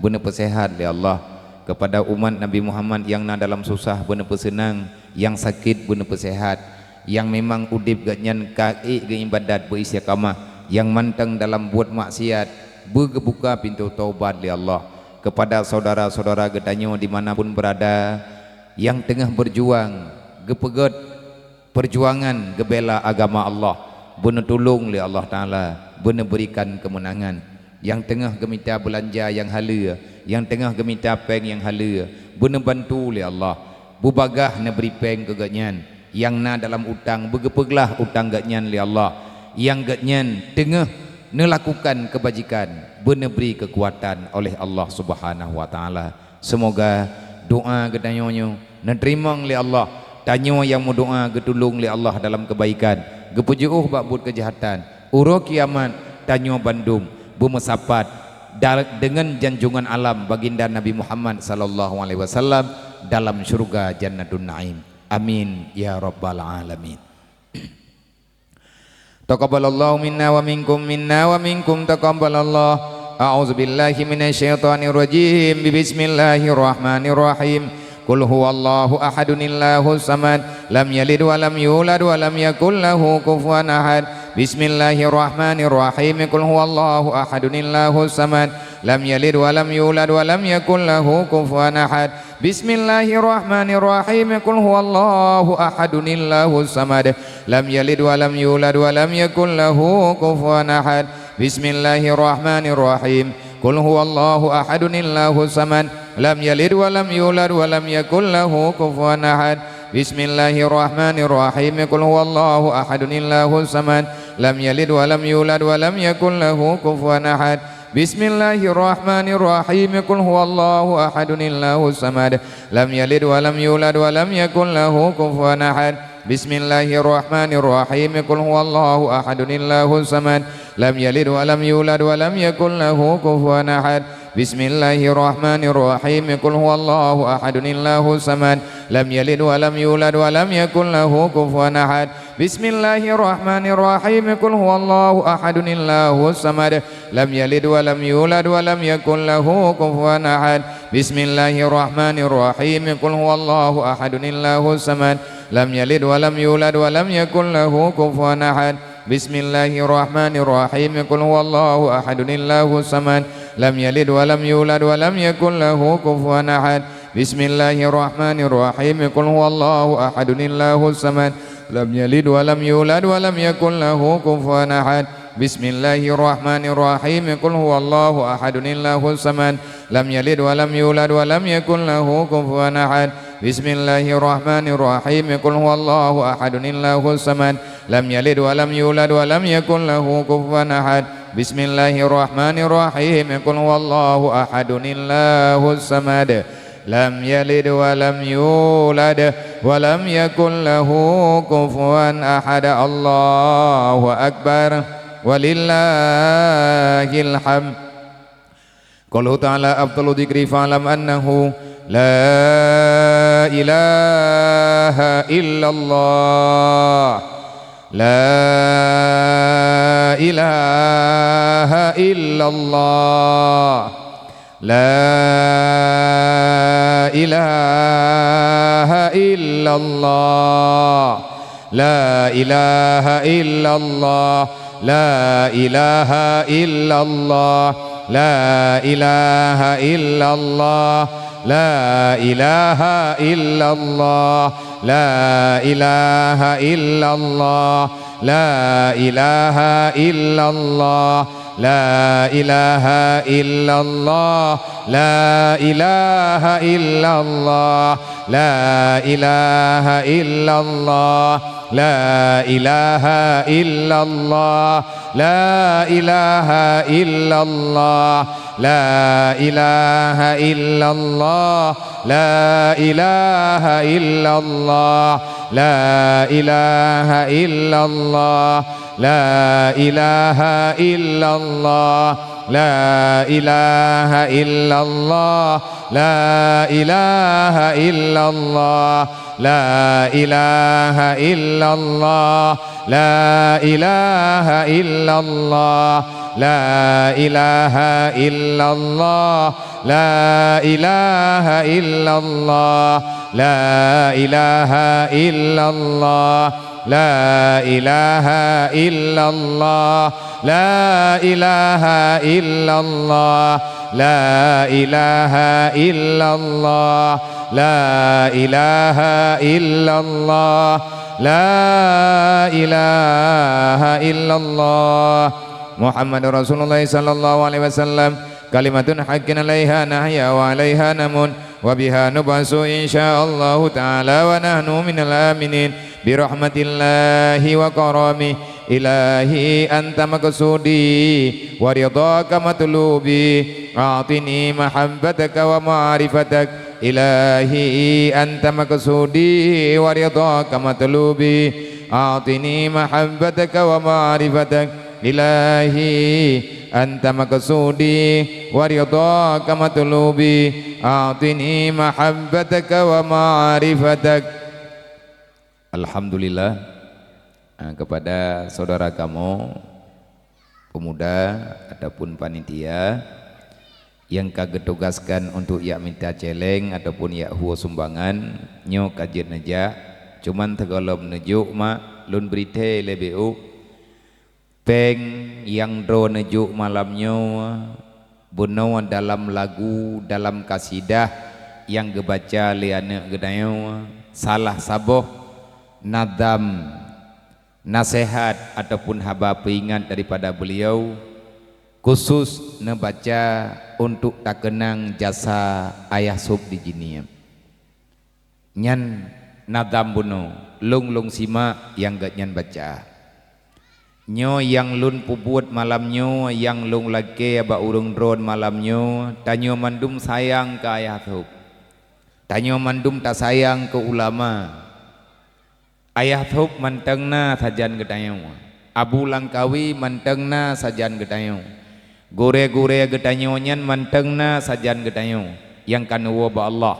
beuneupeusehat lé Allah. Keupada umat Nabi Muhammad nyang na dalam susah, beuneupeuseunan, nyang sakét, beuneupeuseuhat, nyang memang udeb geuhnyan ka ék geuibadat, beuistiqamah, nyang mantong dalam buet maksiat, beugeubuka pintoe taubat lé Allah. Keupada syedara-syedara geutanyoe di mana pun beurada, nyang teungoh beurjuang, geupeugét peurjuangan geubela agama Allah, beuneutulông lé Allah Taala, beuneuberikan keumeunangan. Nyang teungoh geumita beulanja nyang haleue, nyang teungoh geumita péng nyang haleue, beuneubantu lé Allah. Beubagaih neubri péng keu geuhnyan. Nyang na dalam utang, beugeupeuglah utang geuhnyan lé Allah. Nyang geuhnyan teungoh neulakukan keubajikan, beuneubri keukuatan oleh Allah Subhanahu wa Taala. Seumoga doa geutanyoe nyoe neuteurimong lé Allah. Tanyoe nyang meudoa geutulông lé Allah dalam keubaikan, geupeujeuôh bak buet keujahatan. Uroe kiamat tanyoe bandum beumeusapat da-, deungon janjungan alam Baginda Nabi Muhammad sallallahu alaihi wasallam dalam syeuruga Jannatun Naim. Amin ya rabbal alamin. Taqabbalallahu minna wa minkum, minna wa minkum taqabbalallah. A'udzubillahi minasyaitonirrajim. Bismillahirrahmanirrahim. Qul huwallahu ahadun, Allahus samad, lam yalid wa lam yulad wa lam yakul lahu kufuwan ahad. Bismillahirrahmanirrahim. Qul huwallahu ahadun, Allahus samad, lam yalid wa lam yulad wa lam yakul lahu kufuwan ahad. Bismillahirrahmanirrahim. Qul huwallahu ahadun, Allahus samad, lam yalid wa lam yulad wa lam yakul lahu kufuwan ahad. Bismillahirrahmanirrahim. Qul huwallahu ahadun, Allahus samad, lam yalid wa lam yulad wa lam yakul lahu kufuwan ahad. Bismillahirrahmanirrahim. Qul huwallahu ahadun, Allahus samad, lam yalid wa lam yulad wa lam yakul lahu kufuwan ahad. Bismillahirrahmanirrahim. Qul huwallahu ahadun, Allahus samad, lam yalid wa lam yulad wa lam yakul lahu kufuwan ahad. Bismillahirrahmanirrahim. Qul huwallahu ahadun, Allahus samad, lam yalid wa lam yulad wa lam yakul lahu kufuwan ahad. Bismillahirrahmanirrahim. Qul huwallahu ahadun, Allahus samad, lam yalid wa lam yulad wa lam yakul lahu kufuwan ahad. Bismillahirrahmanirrahim. Qul huwallahu ahadun, Allahus samad, lam yalid wa lam yulad wa lam yakul lahu kufuwan ahad. Bismillahirrahmanirrahim. Qul huwallahu ahadun, Allahus samad, lam yalid wa lam yulad wa lam yakul lahu kufuwan ahad. Bismillahirrahmanirrahim. Qul huwallahu ahadun, Allahus samad, lam yalid wa lam yulad wa lam yakul lahu kufuwan ahad. Bismillahirrahmanirrahim. Qul huwallahu ahadun, Allahus samad, lam yalid wa lam yulad wa lam yakul lahu kufuwan ahad. Bismillahirrahmanirrahim. Qul huwallahu ahadun, Allahus samad, lam yalid wa lam yulad wa lam yakul lahu kufuwan ahad. Bismillahirrahmanirrahim. Qul huwallahu ahadun, Allahus samad, lam yalid wa lam yulad wa lam yakul lahu kufuwan ahad. Bismillahirrahmanirrahim. Qul huwallahu ahadun, Allahus samad, lam yalid wa lam yulad wa lam yakul lahu kufuwan ahad. Allahu akbar. Walillahil hamd. Qauluhu ta'ala afdalu dzikri fa'lam annahu la ilaha illallah. La ilaha illallah. La ilaha illallah. La ilaha illallah. La ilaha illallah. La ilaha illallah. La ilaha illallah. La ilaha illallah. La ilaha illallah. La ilaha illallah. La ilaha illallah. La ilaha illallah. La ilaha illallah. La ilaha illallah. La ilaha illallah. La ilaha illallah. La ilaha illallah. La ilaha illallah, la ilaha illallah, la ilaha illallah, la ilaha illallah, la ilaha illallah, la ilaha illallah, la ilaha illallah, la ilaha illallah, la ilaha illallah, la ilaha illallah, la ilaha illallah, la ilaha illallah, la ilaha illallah. Muhammadur Rasulullah sallallahu alaihi wasallam. Kalimatun haqqin alaiha nahya wa alaiha namut, wa biha nub'asu insyaallahu ta'ala wa nahnu minal aminin. Birahmatillahi wa karami. Ilahi anta maqsudi wa ridhaka matlubi. A'tini mahabbataka wa ma'rifatak. Ilahi anta maqsudi wa ridhaka matlubi. A'tini mahabbataka wa ma'rifatak. Ilahi anta maqsudi wa ridhaka matlubi. A'tini mahabbataka wa ma'rifatak. Alhamdulillah, ah, kepada saudara kamoe, pemuda ataupun panitia nyang ka geutugaskan untuk jak mita céléng ataupun jak huwoe sumbangan, nyoe ka jeuet neujak, cuman sigohlom neujok mak lôn bri thée lé B U. Péng nyang droeneuh jok malam nyoe bunoe dalam lagu, dalam kasidah nyang geubaca lé aneuëk geutanyoe, salah saboh nadham, naseuhat ataupun haba peuingat daripada beuliau, khusos neubaca untuk takeunang jasa Ayah Sôb di jinie. Nyan nadham bunoe, lôn-lôn simak nyang geuhnyan baca. Nyoe nyang lôn peubuet malam nyoe, nyang lôn lakée bak ureuëng droeneuh malam nyoe, tanyoe mandum sayang keu Ayah Sôb. Tanyoe mandum tasayang keu ulama. Ayah Sôb mantong na sajan geutanyoe. Abu Langkawi mantong na sajan geutanyoe. Gurée-gurée geutanyoe nyan mantong na sajan geutanyoe nyang ka neuwoe bak Allah.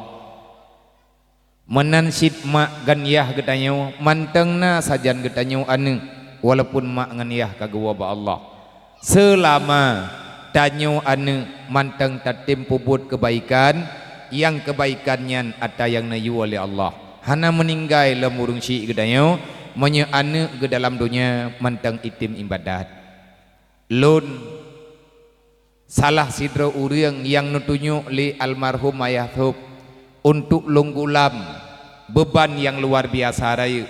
Meunan cit mak ngon yah geutanyoe mantong na sajan geutanyoe aneuëk, walaupun mak ngon yah ka geuwoe bak Allah. Seulama tanyoe aneuëk mantong tatem peubuet keubaikan, nyang keubaikan nyan atra nyang neuyue lé Allah. Hana meuninggai lom ureuëng syiek geutanyoe, meunyoe aneuëk geuh dalam donya mantong item iébadat. Lôn salah sidroe ureuëng nyang neutunyok lé almarhum Ayah Sôb untuk lôn gulam beuban nyang luar biasa rayeuk.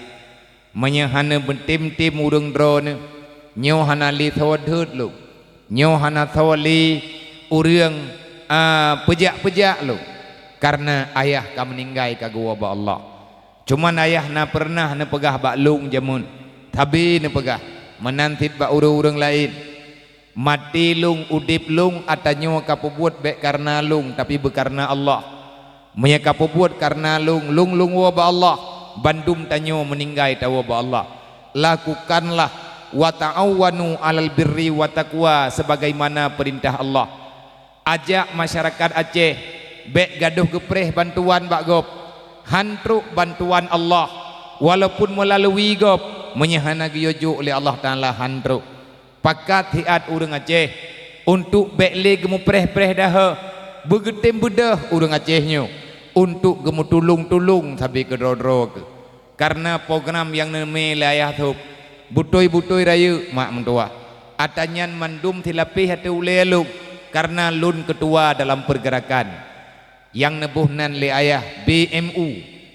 Meunyoe hana meutem-tem ureuëng droeneuh, nyoe hana lé soe deuet lôn. Nyoe hana soe lé ureuëng, a, peujak-peujak lôn, kareuna ayah ka meuninggai ka geuwoe bak Allah. Cuman ayah na peureunah neupeugah bak lôn jameun, sabe neupeugah, meunan cit bak ureuëng-ureuëng laén. Maté lôn, udeb lôn, atra nyoe ka peubuet bék kareuna lôn, tapi beukareuna Allah. Meunyoe ka peubuet kareuna lôn, lôn-lôn woe bak Allah, bandum tanyoe meuninggai tawoe bak Allah. Lakukanlah, "Wa ta'awanu 'alal birri wa taqwa," sebagaimana peurintah Allah. Ajak masyarakat Aceh bék gadôh geupreh bantuan bak gob. Han trok bantuan Allah, walaupun meulalui gob, meunyoe hana geuyue jok lé Allah Taala han trok. Pakat siat ureuëng Aceh untuk bék lé geumupreh-preh dahé, beugeutem beudôh ureuëng Aceh nyoe untuk geumeutulông-tulông sabe keudroe-droe geuh. Kareuna program nyang neumé lé Ayah Sôb, beutôi-beutôi rayeuk mak meutuwah. Atra nyan mandum silapéh ateueh ulée lôn, kareuna lôn keutua dalam peurgeurakan. Nyang neuboh nan lé ayah B M U.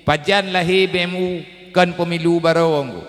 Pajan lahé B M U? Kon peumilu barô nyoe.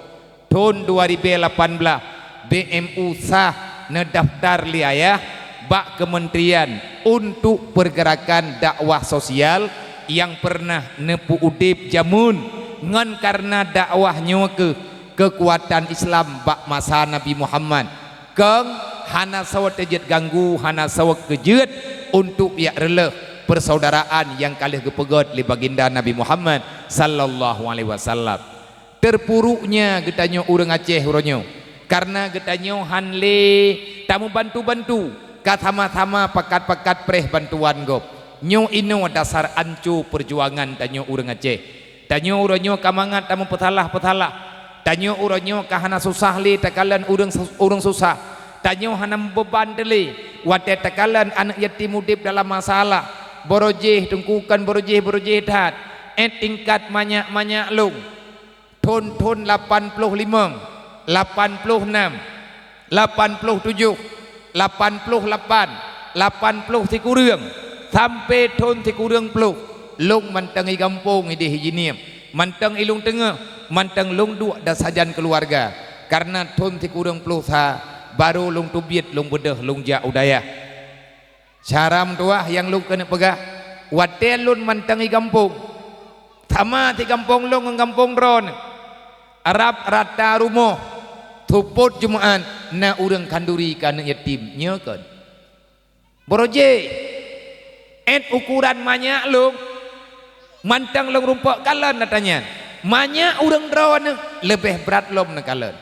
Thon dua ribée lapan blaih, B M U sah neudaftar lé ayah bak keumeuntrian untuk peurgeurakan dakwah sosial nyang peureunah neupeu-udeb jameun. Ngon kareuna dakwah nyoe kheueh keukuatan Islam bak masa Nabi Muhammad. Kong hana soe teujeuet ganggu, hana soe keujeuet untuk jak reuleueh peusaudaraan nyang ka lheueh geupeugét lé Baginda Nabi Muhammad sallallahu alaihi wasallam. Teupuruknya geutanyoe ureuëng Aceh uroe nyoe, Kareuna geutanyoe hán lé tameubantu-bantu, ka sama-sama pakat-pakat preh bantuan gob. Nyoe inoe dasar anco peujuangan tanyoe ureuëng Aceh. Tanyoe uroe nyoe ka mangat tameupeusalah-peusalah. Tanyoe uroe nyoe ka hana susah lé takalon ureuëng sus-, ureuëng susah. Tanyoe hana meubeuban teulé watée takalon aneuëk yatim udeb dalam masalah. Barojéh teungku, kon barojéh-barojéh that, éh tingkat manyak-manyak lôn. Thon-thon lapan ploh limong, lapan ploh nam, lapan ploh tujoh, lapan ploh lapan, lapan ploh sikureueng, sampoe thon sikureueng ploh, lôn mantong i gampông ideh i Jeunieb, mantong i Lueng Teungoh, mantong lôn duek dan sajan keuluwarga. Kareuna thon sikureueng ploh sa, barô lôn teubiet lôn beudôh lôn jak u dayah. Syara meutuwah nyang lôn keuneuk peugah, watée lôn mantong i gampông, sama sigampông lôn ngon gampông droeneuh, rab rata rumoh, seupôt Jumat na ureuëng khanduri keu aneuëk yatim, nyoe kon. Barojéh, éh ukuran manyak lôn, mantong lôn rumpok kalon ata nyan, manyak ureuëng droeneuh leubeh brat lom neukalon.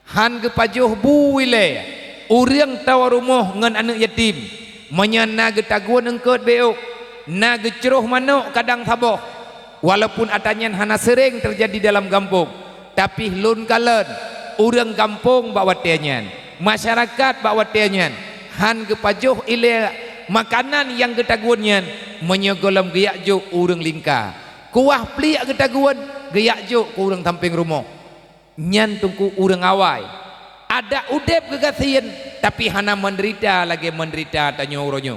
Hán geupajoh bu ilée ureuëng tawa rumoh ngon aneuëk yatim. Meunyoe na geutagun eungkôt béuk, na geucroh manok kadang saboh. Walaupun ata nyan hana seuréng teujadi dalam gampông, tapi lôn kalon ureuëng gampông bak watée nyan, masyarakat bak watée nyan hán geupajoh ilée makanan nyang geutagun nyan meunyoe gohlom geujak jok ureuëng lingka. Kuah pliek geutagun geujak jok keu ureuëng sampéng rumoh. Nyan teungku ureuëng awai. Adak udeb geugasien, tapi hana meudeurita lagée meudeurita tanyoe uroe nyoe.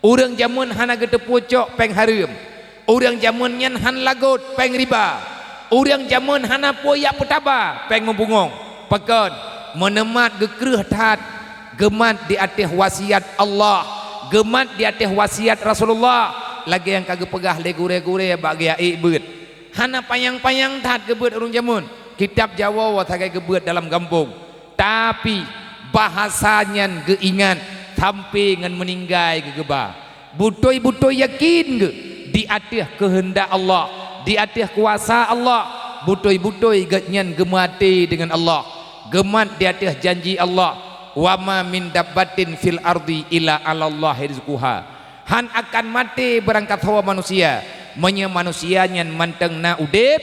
Ureuëng jamén hana geuteupeue cok péng hareuem. Ureuëng jamén nyan hán lagot péng riba. Ureuëng jamén hana peue jak peutaba péng meubungong. Pakon? Meuneumat geukreueh that, geumat di ateueh wasiat Allah, geumat di ateueh wasiat Rasulullah, lagée nyang ka geupeugah lé gurée-gurée bak geujak ék beuet. Hana panyang-panyang that geubeuet ureuëng jamén, kitab jawoe sagai geubeuet dalam gampông. Tapi, bahasa nyan geuingat sampoe ngon meuninggai geugeuba. Beutôi-beutôi yakin geuh di ateueh keuheundak Allah, di ateueh kuasa Allah, beutôi-beutôi geuhnyan geumaté deungon Allah, geumat di ateueh janji Allah, "Wa ma min dabbatin fil ardi illa 'alallahi rizquha." Hán akan maté beurangkasoe manusia, meunyoe manusia nyan mantong na udeb,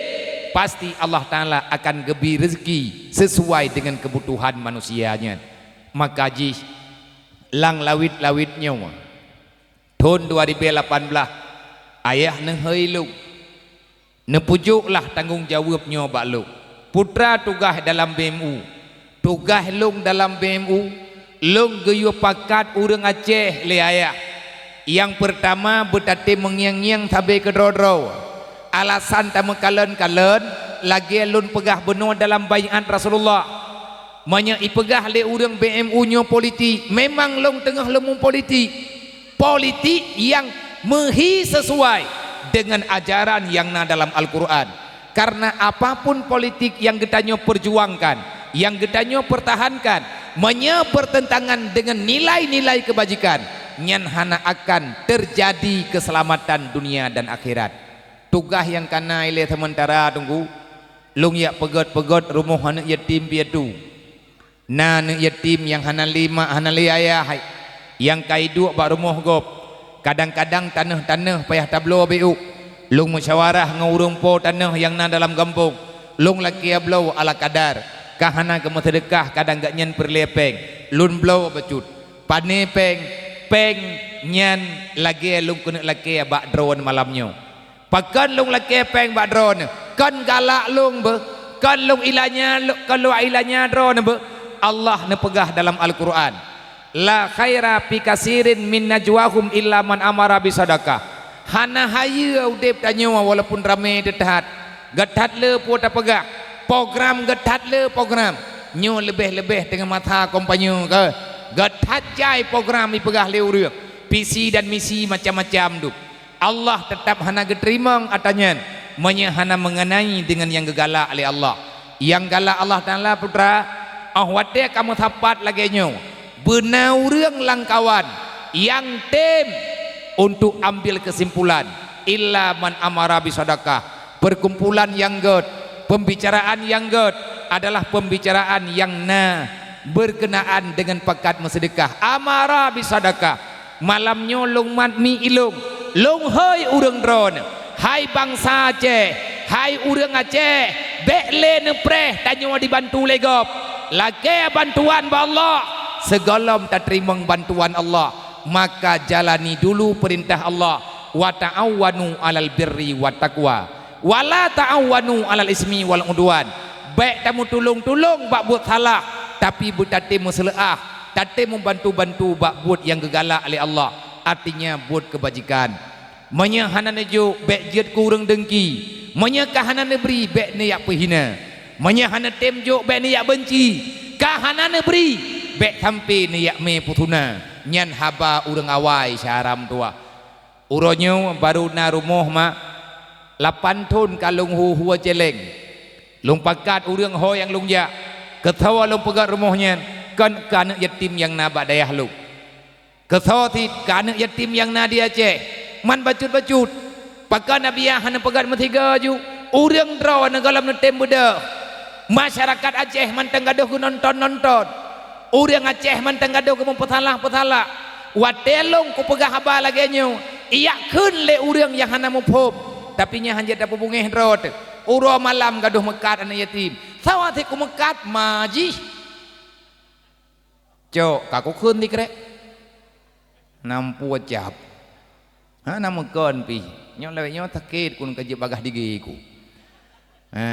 pasti Allah Taala akan geubri reuzeuki sisuai deungon keubutuhan manusia nyan. Maka jih lam lawét-lawét nyoe, thon dua ribée lapan blaih, ayah neuhôi lôn, neupeujok lah tanggong jaweueb nyoe bak lôn. Putra tugaih dalam B M U. Tugaih lôn dalam B M U, lôn geuyue pakat ureuëng Aceh lé ayah. Nyang peurtama beutatem meungieng-ngieng sabe keudroe-droe. Alasan tameukalon-kalon, lagée lôn peugah bunoe dalam baiat Rasulullah. Meunyoe ipeugah lé ureuëng B M U nyoe politik, memang lôn teungoh leumu politik. Politik nyang meuhi sisuai deungon ajaran nyang na dalam Al-Qur'an. Kareuna apapun politik nyang geutanyoe peujuangkan, nyang geutanyoe peurtahankan, meunyoe beurteuntangan deungon nilai-nilai keubajikan, nyan hana akan teujadi keuseulamatan dunia dan akhirat. Tugaih nyang kana ilée seumeuntara teungku, lôn jak peugét-peugét rumoh aneuëk yatim piatu. Na aneuëk yatim nyang hana lé mak, hana lé ayah, nyang ka iduek bak rumoh gob. Kadang-kadang tanoh-tanoh payah tabloe béuk. Lôn musyawarah ngon ureuëng po tanoh nyang na dalam gampông. Lôn lakée bloe ala kadar, ka hana keumeuseudeukah kadang gobnyan peureulée péng. Lôn bloe bacut. Pané péng? Péng nyan lagée lôn keuneuk lakée bak droeneuh malam nyoe. Pakon lôn lakée péng bak droeneuh? Kon galak lôn beuh, kon lôn ilanya, kon lôn ilanya droeneuh beuh. Allah neupeugah dalam Al-Qur'an, "La khaira fi katsirin min najwahum illa man amara bisadaqah." Hana hayeue udeb tanyoe walaupun ramé teuh that. Geuthat le peue tapeugah, program geuthat le program. Nyoe leubeh-leubeh teungoh masa kampanye keu. Geuthat jai program ipeugah lé ureuëng, visi dan misi macam-macam dum. Allah teutap hana geuteurimong ata nyan, meunyoe hana meungeunai deungon nyang geugalak lé Allah. Nyang galak Allah Taala, putra, óh watée ka meusapat lagée nyoe, beuna ureuëng lam kawan nyang tem untuk ambil keusimpulan, illa man amara bisadaqah, peukumpulan nyang gét, Pembicaraan nyang gét adalah pembicaraan nyang na berkenaan dengan pakat meuseudeukah. Amara bisadaqah. Malam nyoe lôn mat mi ilôn, lôn hôi ureuëng droeneuh, "Hai bansa Aceh, hai ureuëng Aceh, bék lé neupreh tanyoe dibantu lé gob. Lakée bantuan bak Allah, sigohlom tateurimong bantuan Allah, maka jalani dulu peurintah Allah, wa ta'awanu 'alal birri wat taqwa." "Wa la ta'awanu 'alal ismi wal 'udwan." Bék tameutulông-tulông bak buet salah, tapi beutatem meuseuleuah, tatem meubantu-bantu bak buet nyang geugalak lé Allah, artinya buet keubajikan. Meunyoe hana neujok, bék jeuet keu ureuëng deungki. Meunyoe ka hana neubri, bék neujak peuhina. Meunyoe hana tem jok, bék neujak beunci. Ka hana neubri, bék sampoe neujak mé peusuna. Nyan haba ureuëng awai syedara meutuwah. Uroe nyoe barô na rumoh mak, lapan thon ka lôn hu-hue céléng. Lôn pakat ureuëng ho nyang lôn jak. Keusoe lôn peugét rumoh nyan, kon keu aneuëk yatim nyang na bak dayah lôn. Keusoe cit keu aneuëk yatim nyang na di Aceh, man bacut-bacut. Pakon Abiya hana peugét meusigoe ju, ureuëng droeneuh gohlom neutem beudôh. Masyarakat Aceh mantong gadôh geunonton-nonton. Ureuëng Aceh mantong gadôh geumeupeusalah-peusalah. Watée lôn kupeugah haba lagée nyoe, ijak kheun lé ureuëng nyang hana muphom, tapi nyan hana jeuet tapeubungéh droe teuh. Uroe malam gadôh meukat aneuëk yatim. Sawa sit kumeukat ma jih. Cok, ka kukheun dikrék. Nampu cap. Hana meukon pih. Nyoe lawét nyoe sakét kun ka jeuet bagah digée ku. Ha,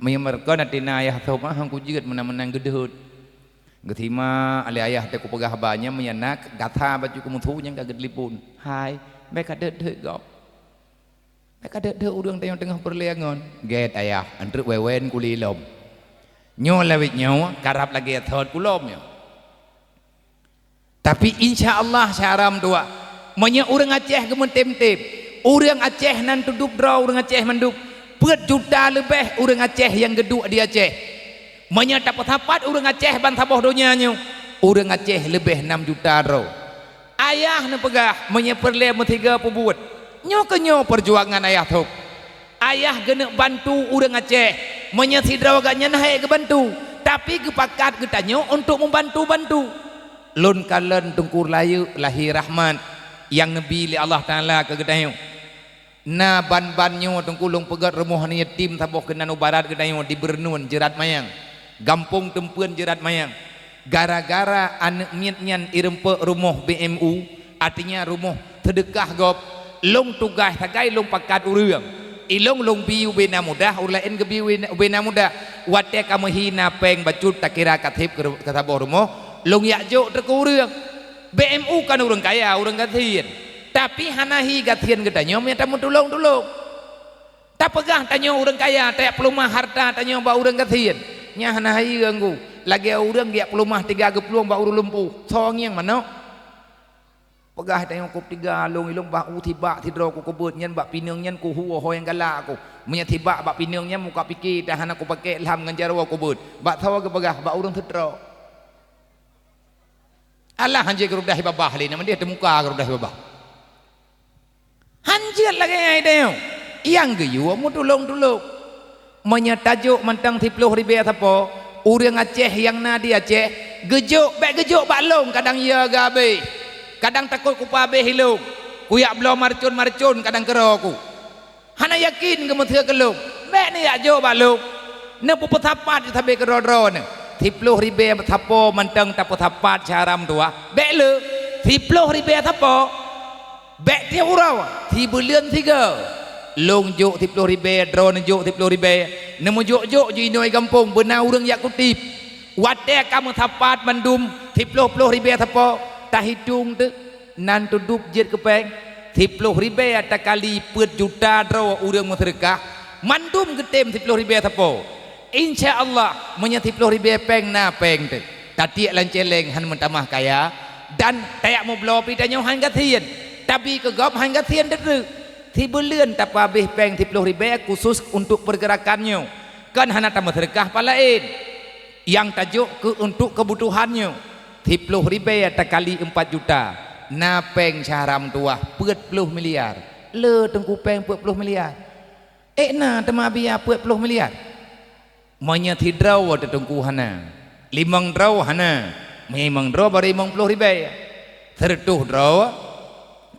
meunyoe meureuka na tina ayah soe mah han kujeuet meunan-meunan geudeuet. Geusima lé ayah teuh kupeugah haba nyan meunyoe na gata bacut kumeusu nyang ka geutelepon. Hai, bék ka deuet-deuet gob. Bék ka deuet-deuet ureuëng tanyoe teungoh peureulée ngon. Gét ayah, antrek wewen kuli lom. Nyoe lawét nyoe karab lagée thot kulom nyoe. Tapi insya Allah syedara meutuwah, meunyoe ureuëng Aceh geumeutem-tem, ureuëng Aceh nan teudup droe ureuëng Aceh mandum, peuet juta leubeh ureuëng Aceh nyang geuduek di Aceh. Meunyoe tapeusapat ureuëng Aceh ban saboh donya nyoe, ureuëng Aceh leubeh nam juta droe. Ayah neupeugah meunyoe peureulée meusigoe peubuet. Nyoe keuh nyoe peujuangan ayah thok. Ayah geuneuk bantu ureuëng Aceh, meunyoe sidroe gata nyan hana geubantu, tapi geupakat geutanyoe untuk meubantu-bantu. Lôn kalon Teungku Rayeuk lahé rahmat nyang neubi lé Allah Taala keu geutanyoe. Na ban-ban nyoe Teungku lôn peugét rumoh aneuëk yatim saboh keunan u barat geutanyoe di Beureuneuen Jeurat Mayang, gampông Teumpeuen Jeurat Mayang. Gara-gara aneuëk miet nyan ireumpok rumoh B M U, artinya rumoh seudeukah gob, lôn tugaih sagai lôn pakat ureuëng. Ilôn lôn bi ubena mudah, ureuëng laén geubi ubena mudah. Watée ka meuhina péng bacut takira ka seb keu saboh rumoh, lôn jak jok teuh keu ureuëng. B M U kan ureuëng kaya, ureuëng gasien. Tapi hana hi gasien geutanyoe meunyoe tameutulông-tulông. Tapeugah tanyoe ureuëng kaya, tajak peulumah hareuta tanyoe bak ureuëng gasien. Nyan hana hayeue nggu. Lagée ureuëng geujak peulumah tiga geuplueng bak ureuëng lumpuh. Soe ngieng manok? Peugah tanyoe kop tiga lông ilông bak u sibak sidroe ku keubeuet nyan bak pineung nyan kuhu ho nyang galak ku. Meunyoe sibak bak pineung nyan muka pike tan hana kupakée lham ngon jaroe keubeuet. Bak soe geupeugah? Bak ureuëng seutroe. Alah hanjeuet geurudah babah lé, na mandeh teumuka geurudah babah. Hanjeuet lagée nyan tanyoe. Nyang geuyue meutulông-tulông. Meunyoe tajok mantong siploh ribée sapo, ureuëng Aceh nyang na di Aceh, geujok, bék geujok bak lông kadang yö geuhabéh. Kadang takot kupeuhabéh ilông. Kuyak bloe marcon-marcon kadang keudroe ku. Hana yakin geumeuteue keu lông. Bék neujak jok bak lông. Neupeupeusapat sabe keudroe-droe neuh. Siploh ribée sapo mantong tapeusapat syedara meutuwah. Bék le, siploh ribée sapo. Bék tieb uroe, sibuleuen sigoe. Lông jok siploh ribée, droeneuh jok siploh ribée. Neumeujok-jok ju inoe gampông, beuna ureuëng jak kuteb. Watée ka meusapat mandum siploh-ploh ribée sapo, tahitong teuh, nan teudup jeuet keu péng, siploh ribée takali peuet juta droe ureuëng meuseudeukah, mandum geutem siploh ribée sapo. Insya Allah, meunyoe siploh ribée péng na péng teuh, tatiek lam céléng hán meutamah kaya, dan tajak meubloe pih tanyoe hán gasien, tabi keu gob hán gasien teutreuk. Sibuleuen tapeuhabéh péng siploh ribée khusos untuk peurgeurakan nyoe, kon hana tameuseudeukah pat laén. Nyang tajok keu untuk keubutuhan nyoe, siploh ribée takali empat juta, na péng syedara meutuwah peuet ploh miliar. Le teungku péng peuet ploh miliar. Ék na teuma biaya peuet ploh miliar? Meunyoe sidroe teungku hana, limong droe hana, meunyoe limong droe barô limong ploh ribèe. Seureutôh droe,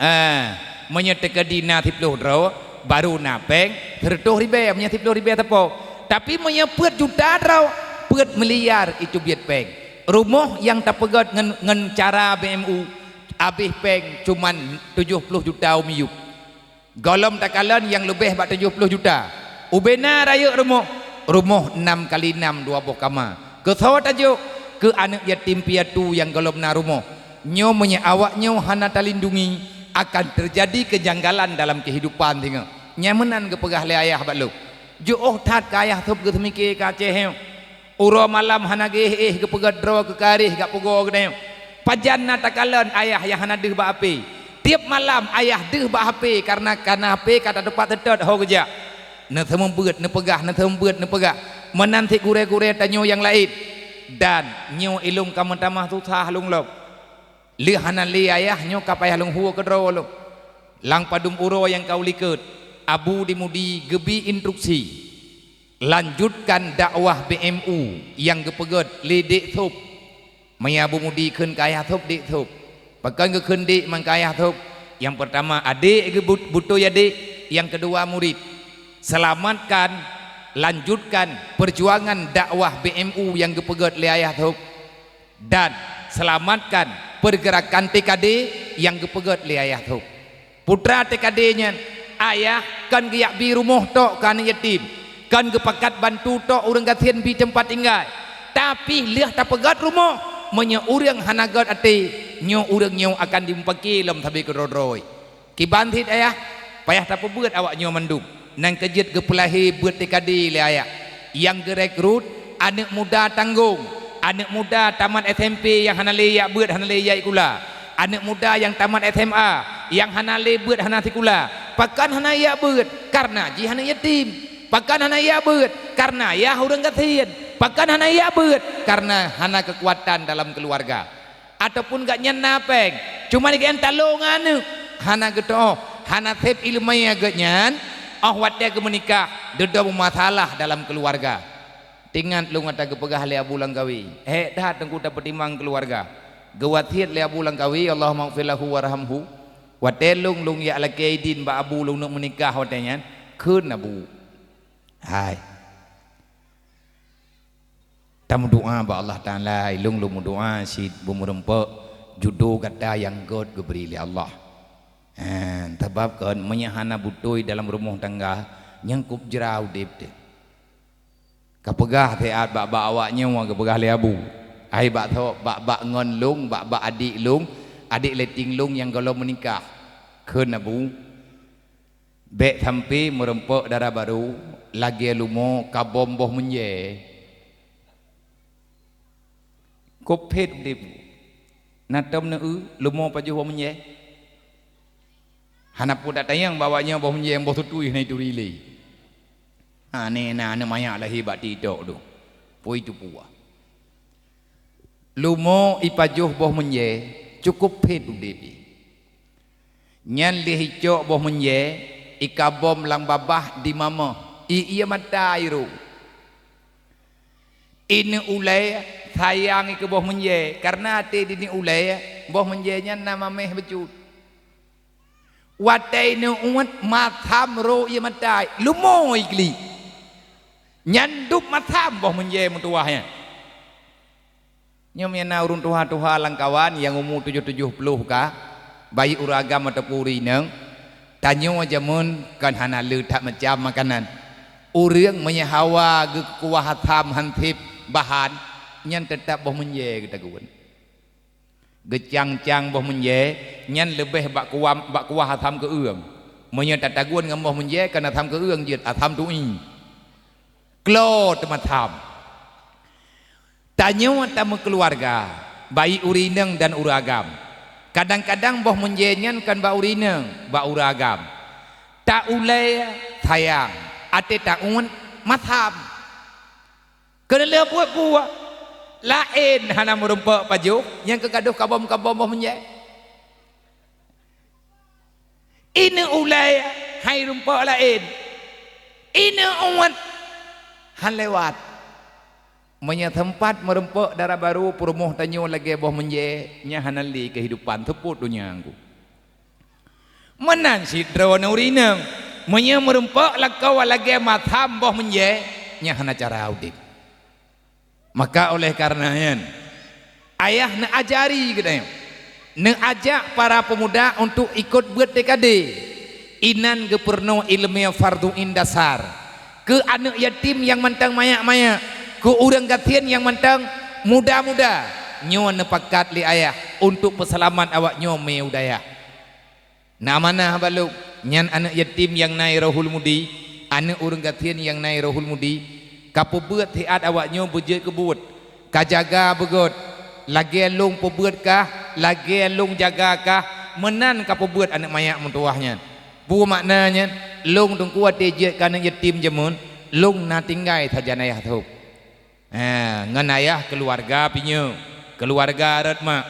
ah, meunyoe teukeudi na siploh droe, barô na péng seureutôh ribèe, meunyoe siploh ribèe sapo. Tapi meunyoe peuet juta droe, peuet miliar iteubiet péng. Rumoh nyang tapeugöt ngon, ngon cara B M U, abéh péng cuman tujoh ploh juta u miyueb. Gohlom takalon nyang leubeh bak tujoh ploh juta. Ubena rayeuk rumoh, rumoh nam kali nam dua boh kama. Keu soe tajok? Keu aneuk yatim piatu nyang gohlom na rumoh. Nyoe meunyoe awaknyoe hana talindungi, akan teujadi keujanggalan dalam keuhidupan singoh. Nyan meunan geupeugah lé ayah bak lôn. Jiôh that keu ayah sôb geuseumike keu Aceh nyoe. Uroe malam hana geuéh-éh geupeugöt droe keu karéh gak pugoe geutanyoe. Pajan na takalon ayah nyang hana deuh bak H P. Tiep malam ayah deuh bak H P kareuna, kareuna H P ka tatupat seutôt ho geujak. Neuseumeubeuet neupeugah, neuseumeubeuet neupeugah. Meunan cit gurèe-gurèe tanyoe nyang laén. Dan nyoe ilôn ka meutamah susah lôn lom. Lheueh hana lé ayah nyoe ka payah lôn hue keudroe lôn. Lam padum uroe nyang ka u likôt, Abu di Mudi geubri instruksi, lanjutkan dakwah B M U nyang geupeugöt lé dék sôb. Meunyoe Abu Mudi kheun keu ayah sôb, dék sôb. Pakon geukheun dék ngon keu ayah sôb? Nyang peurtama adék, geubut-, beutôi adék, nyang keudua murit. Selamatkan, lanjutkan peujuangan dakwah B M U nyang geupeugöt lé ayah sôb. Dan selamatkan pergerakan T K D nyang geupeugöt lé ayah sôb. Putra T K D nyan, ayah kon geujak bi rumoh tok keu aneuk yatim, kon geupakat bantu tok ureuëng gasien bi teumpat tinggai. Tapi lheueh tapeugöt rumoh, meunyoe ureuëng hana göt até, nyoe ureuëng nyoe akan jimeupaki lom sabe keudroe-droe. Kiban cit ayah, payah tapeubeuet awaknyoe mandum. Nyang keujeuet geupeulahé beuet T K D lé ayah. Nyang geurekrut aneuk muda tanggong, aneuk muda tamat S M P nyang hana lé jak beuet, hana lé jak sikula. Aneuk muda nyang tamat S M A nyang hana lé beuet, hana sikula. Pakon hana jak beuet? Kareuna jih aneuk yatim. Pakon hana jak beuet? Kareuna yah ureuëng gasien. Pakon hana jak beuet? Kareuna hana keukuatan dalam keuluwarga. Ataupun gobnyan na péng, cuma gobnyan talô ngon aneuk, hana geutu'oh, hana sép iéleumé gobnyan, óh watée geumeunikah, dudoe beumasalah dalam keuluwarga. Teuingat lôn ata geupeugah lé Abu Langkawi, hék that Teungku tapeutimang keuluwarga. Geuwasiet lé Abu Langkawi, Allahummaghfir lahu warhamhu, watée lôn, lôn jak lakée idin bak Abu lôn neuk meunikah watée nyan, kheun Abu, "Hai, tameudoá bak Allah Taala, ilôn lôn meudoá cit beumeureumpok judo gata nyang gét geubri lé Allah. Hen, sabab kon meunyoe hana beutôi dalam rumoh tangga, nyang kôb jra udeb teuh." Ka peugah siat bak-bak awaknyoe geupeugah lé Abu, "Hai bak tho-, bak-bak ngon lôn, bak-bak adik lôn, adik leuting lôn nyang gohlom meunikah," kheun Abu. Bék sampoe meureumpok dara barô lagée lumo kabom boh meunjée. Kôb phét udeb. Na tom neu-eu lumo pajoh boh meunjée? Hana peue tatanyong bak awaknyoe boh meunjée boh tutui hana ituri lé. Aneh na aneuk manyak lahé bak TikTok tu. Pui teupuah. Lumo ipajoh boh meunjée, cukôp phét udeb jih. Nyan lheueh icok boh meunjée, ikabom lam babah dimamoh, i-, ié mata irô. Ineuk ulée sayang keu boh meunjée, kareuna até dineuk ulée boh meunjée nyan na maméh bacut. Watée ineuk uet masam rô ié mata, lumo iklik. Nyan dub masam boh meunjée meutuwah nyan. Nyoe meunyo na ureuëng tuha-tuha lam kawan nyang umu tujoh-tujoh ploh ka, baik ureuëng agam ataupun ureuëng inong, tanyoe jameun kon hana le that macam makanan. Ureuëng meunyo hawa geukuwah asam hansép bahan, nyan teutab boh meunjée geutagun. Geucang-cang boh meunjée, nyan leubeh bak kuam-, bak kuwah asam keueueng. Meunyo tatagun ngon boh meunjée, kon asam keueueng jeuet, asam tu'i. Klo teumasam. Tanyoe tameukeuluwarga, baik ureuëng inong dan ureuëng agam. Kadang-kadang boh meunjée nyan kon bak ureuëng inong, bak ureuëng agam. Ta ulée sayang, até ta uet masam. Keuneulheueh buet buet, laén hana meurumpok pajoh nyang keugadoh kabom-kabom boh meunjée. Ineuk ulée hai rumpok laén. Ineuk umat han lewat. Meunyoe teumpat meurumpok dara barô peurumoh tanyoe lagée boh meunjée, nyan hana lé keuhidupan seupôt donya ngku. Meunan sidroe nuri inong, meunyoe meurumpok lakoe lagée masam boh meunjée, nyan hana cara udeb. Maka oleh karena nyan, ayah neuajari geutanyoe, neuajak para peumuda untuk ikot beuet T K D. Inan geupeurunoe ileumé fardhu ain dasar keu aneuëk yatim nyang mantong manyak-manyak, keu ureuëng gasien nyang mantong muda-muda. Nyoe neupakat lé ayah untuk peuseulamat awaknyoe meu dayah. Na amanah bak lôn, nyan aneuëk yatim nyang na i Rohul Mudi, aneuëk ureuëng gasien nyang na i Rohul Mudi, ka peubeuet siat awaknyoe beujeuet keu buet, ka jaga beugöt, lagée lôn peubeuet kah, lagée lôn jaga kah, meunan ka peubeuet aneuëk manyak meutuwah nyan. Peue makna nyan? Lôn teungku watée jeuet keu aneuëk yatim jameun, lôn na tinggai sajan ayah thôb. Ha, ngon ayah keuluwarga pinyeu, keuluwarga rot mak.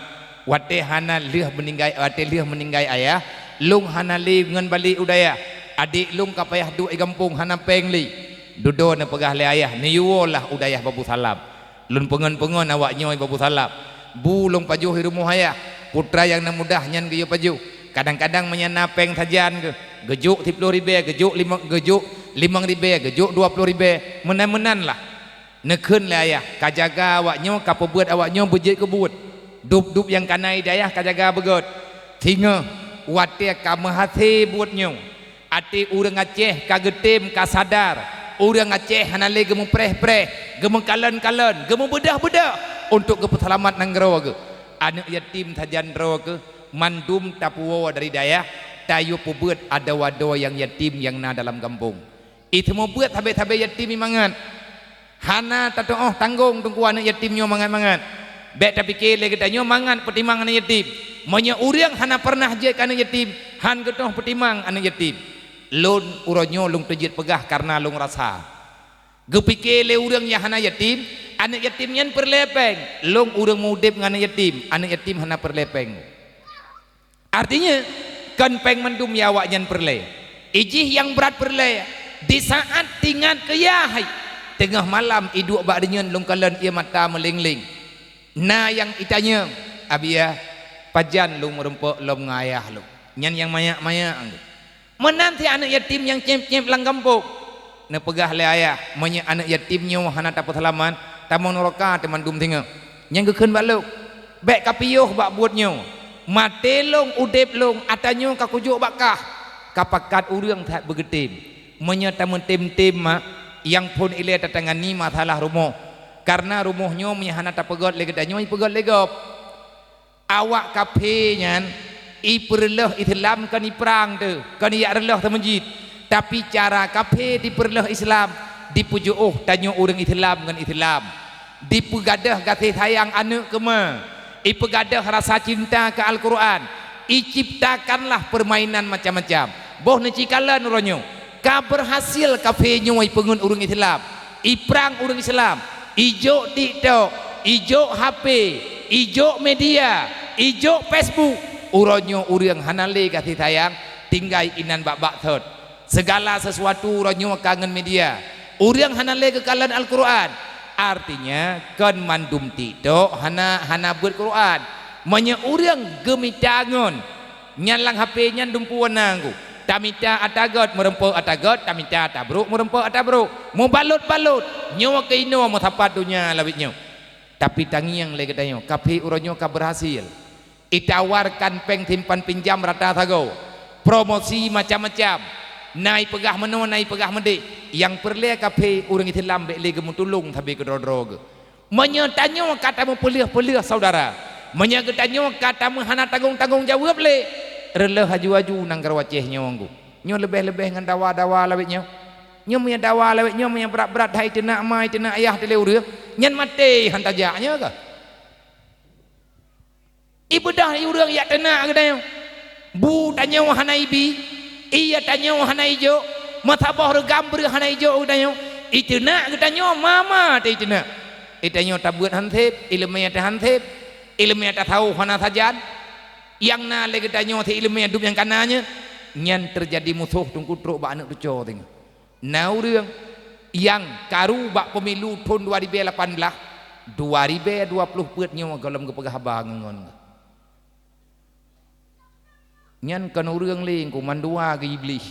Watée hana lheueh meuninggai, watée lheueh meuninggai ayah, lôn hana lé ngon balek u dayah. Adék lôn ka payah duek i gampông hana péng lé. Dudoe neupeugah lé ayah, "Neuyue woe lah u dayah Babu Salam." Lôn peungon-peungon awaknyoe i Babu Salam. Bu lôn pajoh i rumoh ayah, putra nyang na mudah nyan geuyue pajoh. Kadang-kadang meunyo na péng sajan geuh, geujok siploh ribée, geujok limong, geujok limong ribée, geujok dua ploh ribée, meunan-meunan lah. Neukheun lé ayah, ka jaga awaknyoe, ka peubeuet awaknyoe beujeuet keu buet. Dub-dub nyang ka na i dayah ka jaga beugöt. Singoh watée ka meuhase buet nyoe, até ureuëng Aceh ka geutem ka sadar, ureuëng Aceh hana lé geumeupreh-preh, geumeukalon-kalon, geumeubeudoh-beudoh untuk geupeuseulamat nanggroe geuh. Aneuëk yatim sajan droe keuh, mandum tapeuwoe dari dayah, tayue peubeuet adoe-adoe nyang yatim nyang na dalam gampông. Iteumeubuet sabe-sabe yatim i mangat. Hana tatuoh tanggong teungku aneuëk yatim nyoe mangat-mangat. Bék tapike lé geutanyoe mangat peutimang aneuëk yatim. Meunyoe ureuëng hana peureunah jeuet keu aneuëk yatim, han geutoh peutimang aneuëk yatim. Lôn uroe nyoe lôn teujeuet peugah kareuna lôn rasa. Geupike lé ureuëng nyang hana yatim, aneuëk yatim nyan peureulée péng. Lôn ureuëng meu-udeb ngon aneuëk yatim, aneuëk yatim hana peureulée péng. Artinya, kon péng mandum nyang awaknyan peureulée. Ijih nyang brat peureulée, di saát tingat keu yah hai. Teungoh malam iduek bak deunyeun lôn kalon ié mata meuléng-léng. Na nyang itanyong, "Abiya, pajan lôn meurumpok lom ngon ayah lôn?" Nyan nyang manyak-manyak. Meunan cit aneuëk yatim nyang céb-céb lam gampông. Neupeugah lé ayah, "Meunyoe aneuëk yatim nyoe hana tapeuseulamat, tamong nuraka teumandum singoh." Nyang geukheun bak lôn, "Bék kapiôh bak buet nyoe. Maté lôn, udeb lôn, ata nyoe ka kujok bak kah." Ka pakat ureuëng that beugeutem. Meunyoe tameutem-tem mak, nyang phon ilée tatangani masalah rumoh. Kareuna rumoh nyoe meunyoe hana tapeugöt lé geutanyoe, ipeugöt lé gob. Awak kafé nyan ipeureuloh Islam kon iprang teuh, kon ijak reuloh teuh meujid. Tapi cara kafé dipeureuloh Islam, dipeujiôh tanyoe ureuëng Islam ngon Islam. Dipeugadôh gaséh sayang aneuëk keu ma, ipeugadôh rasa cinta keu Al-Qur'an, iciptakanlah peurmainan macam-macam. Boh neucikalon uroe nyoe, ka beurhasil kafé nyoe ipeungon ureuëng Islam. Iprang ureuëng Islam, ijok TikTok, ijok H P, ijok media, ijok Facebook. Uroe nyoe ureuëng hana lé gaséh sayang, tinggai inan bak-bak thot. Segala sesuatu uroe nyoe ka ngon media. Ureuëng hana lé geukalon Al-Qur'an. Artinya, kon mandum TikTok hana, hana beuet Qur'an. Meunyoe ureuëng geumita ngon Nyan lam H P nyan dumpeue na ngku. Tamita ata göt, meurumpok ata göt, tamita ata brok, meurumpok ata brok. Mubalot-balot, nyoe keunoe meusapat donya lawét nyoe. Tapi tangieng lé geutanyoe, kafé uroe nyoe ka beurhasil. Itawarkan péng simpan pinjam rata sagoe. Promosi macam-macam. Na ipeugah meunoe, na ipeugah meudéh. Nyang peureulée kafé ureuëng Islam bék lé geumeutulông sabe keudroe-droe geuh. Meunyoe tanyoe ka tameupeuleueh-peuleueh syedara, meunyoe geutanyoe ka tameuhana tanggong-tanggong jaweueb lé, reuloh aju-aju nanggroe Aceh nyoe ngku. Nyoe leubeh-leubeh ngon dawa-dawa lawét nyoe. Nyoe meunyoe dawa lawét nyoe, meunyoe brat-brat hai teunak ma, teunak ayah teuh lé ureuëng, nyan maté han tajak nyoe keuh. Ibeudôh ureuëng jak teunak geutanyoe. Bu tanyoe hana ibi, ié tanyoe hana ijok, meusaboh reugam breueh hana ijok geutanyoe. Iteunak geutanyoe ma-ma teuh iteunak. Itanyoe tabeuet han sép, iéleumé ata han sép, iéleumé ata sawoe hana sajan. Nyang na lé geutanyoe si iéleumé dub nyang kana nyan, nyan teujadi musoh teungku trok bak aneuëk tuco teungoh. Na ureuëng nyang karu bak pemilu thon dua ribèe lapan blah, dua ribèe dua ploh peuet nyoe gohlom geupeugah haba ngon-ngon. Nyan kon ureuëng lé, ngon mandua geu Iblih.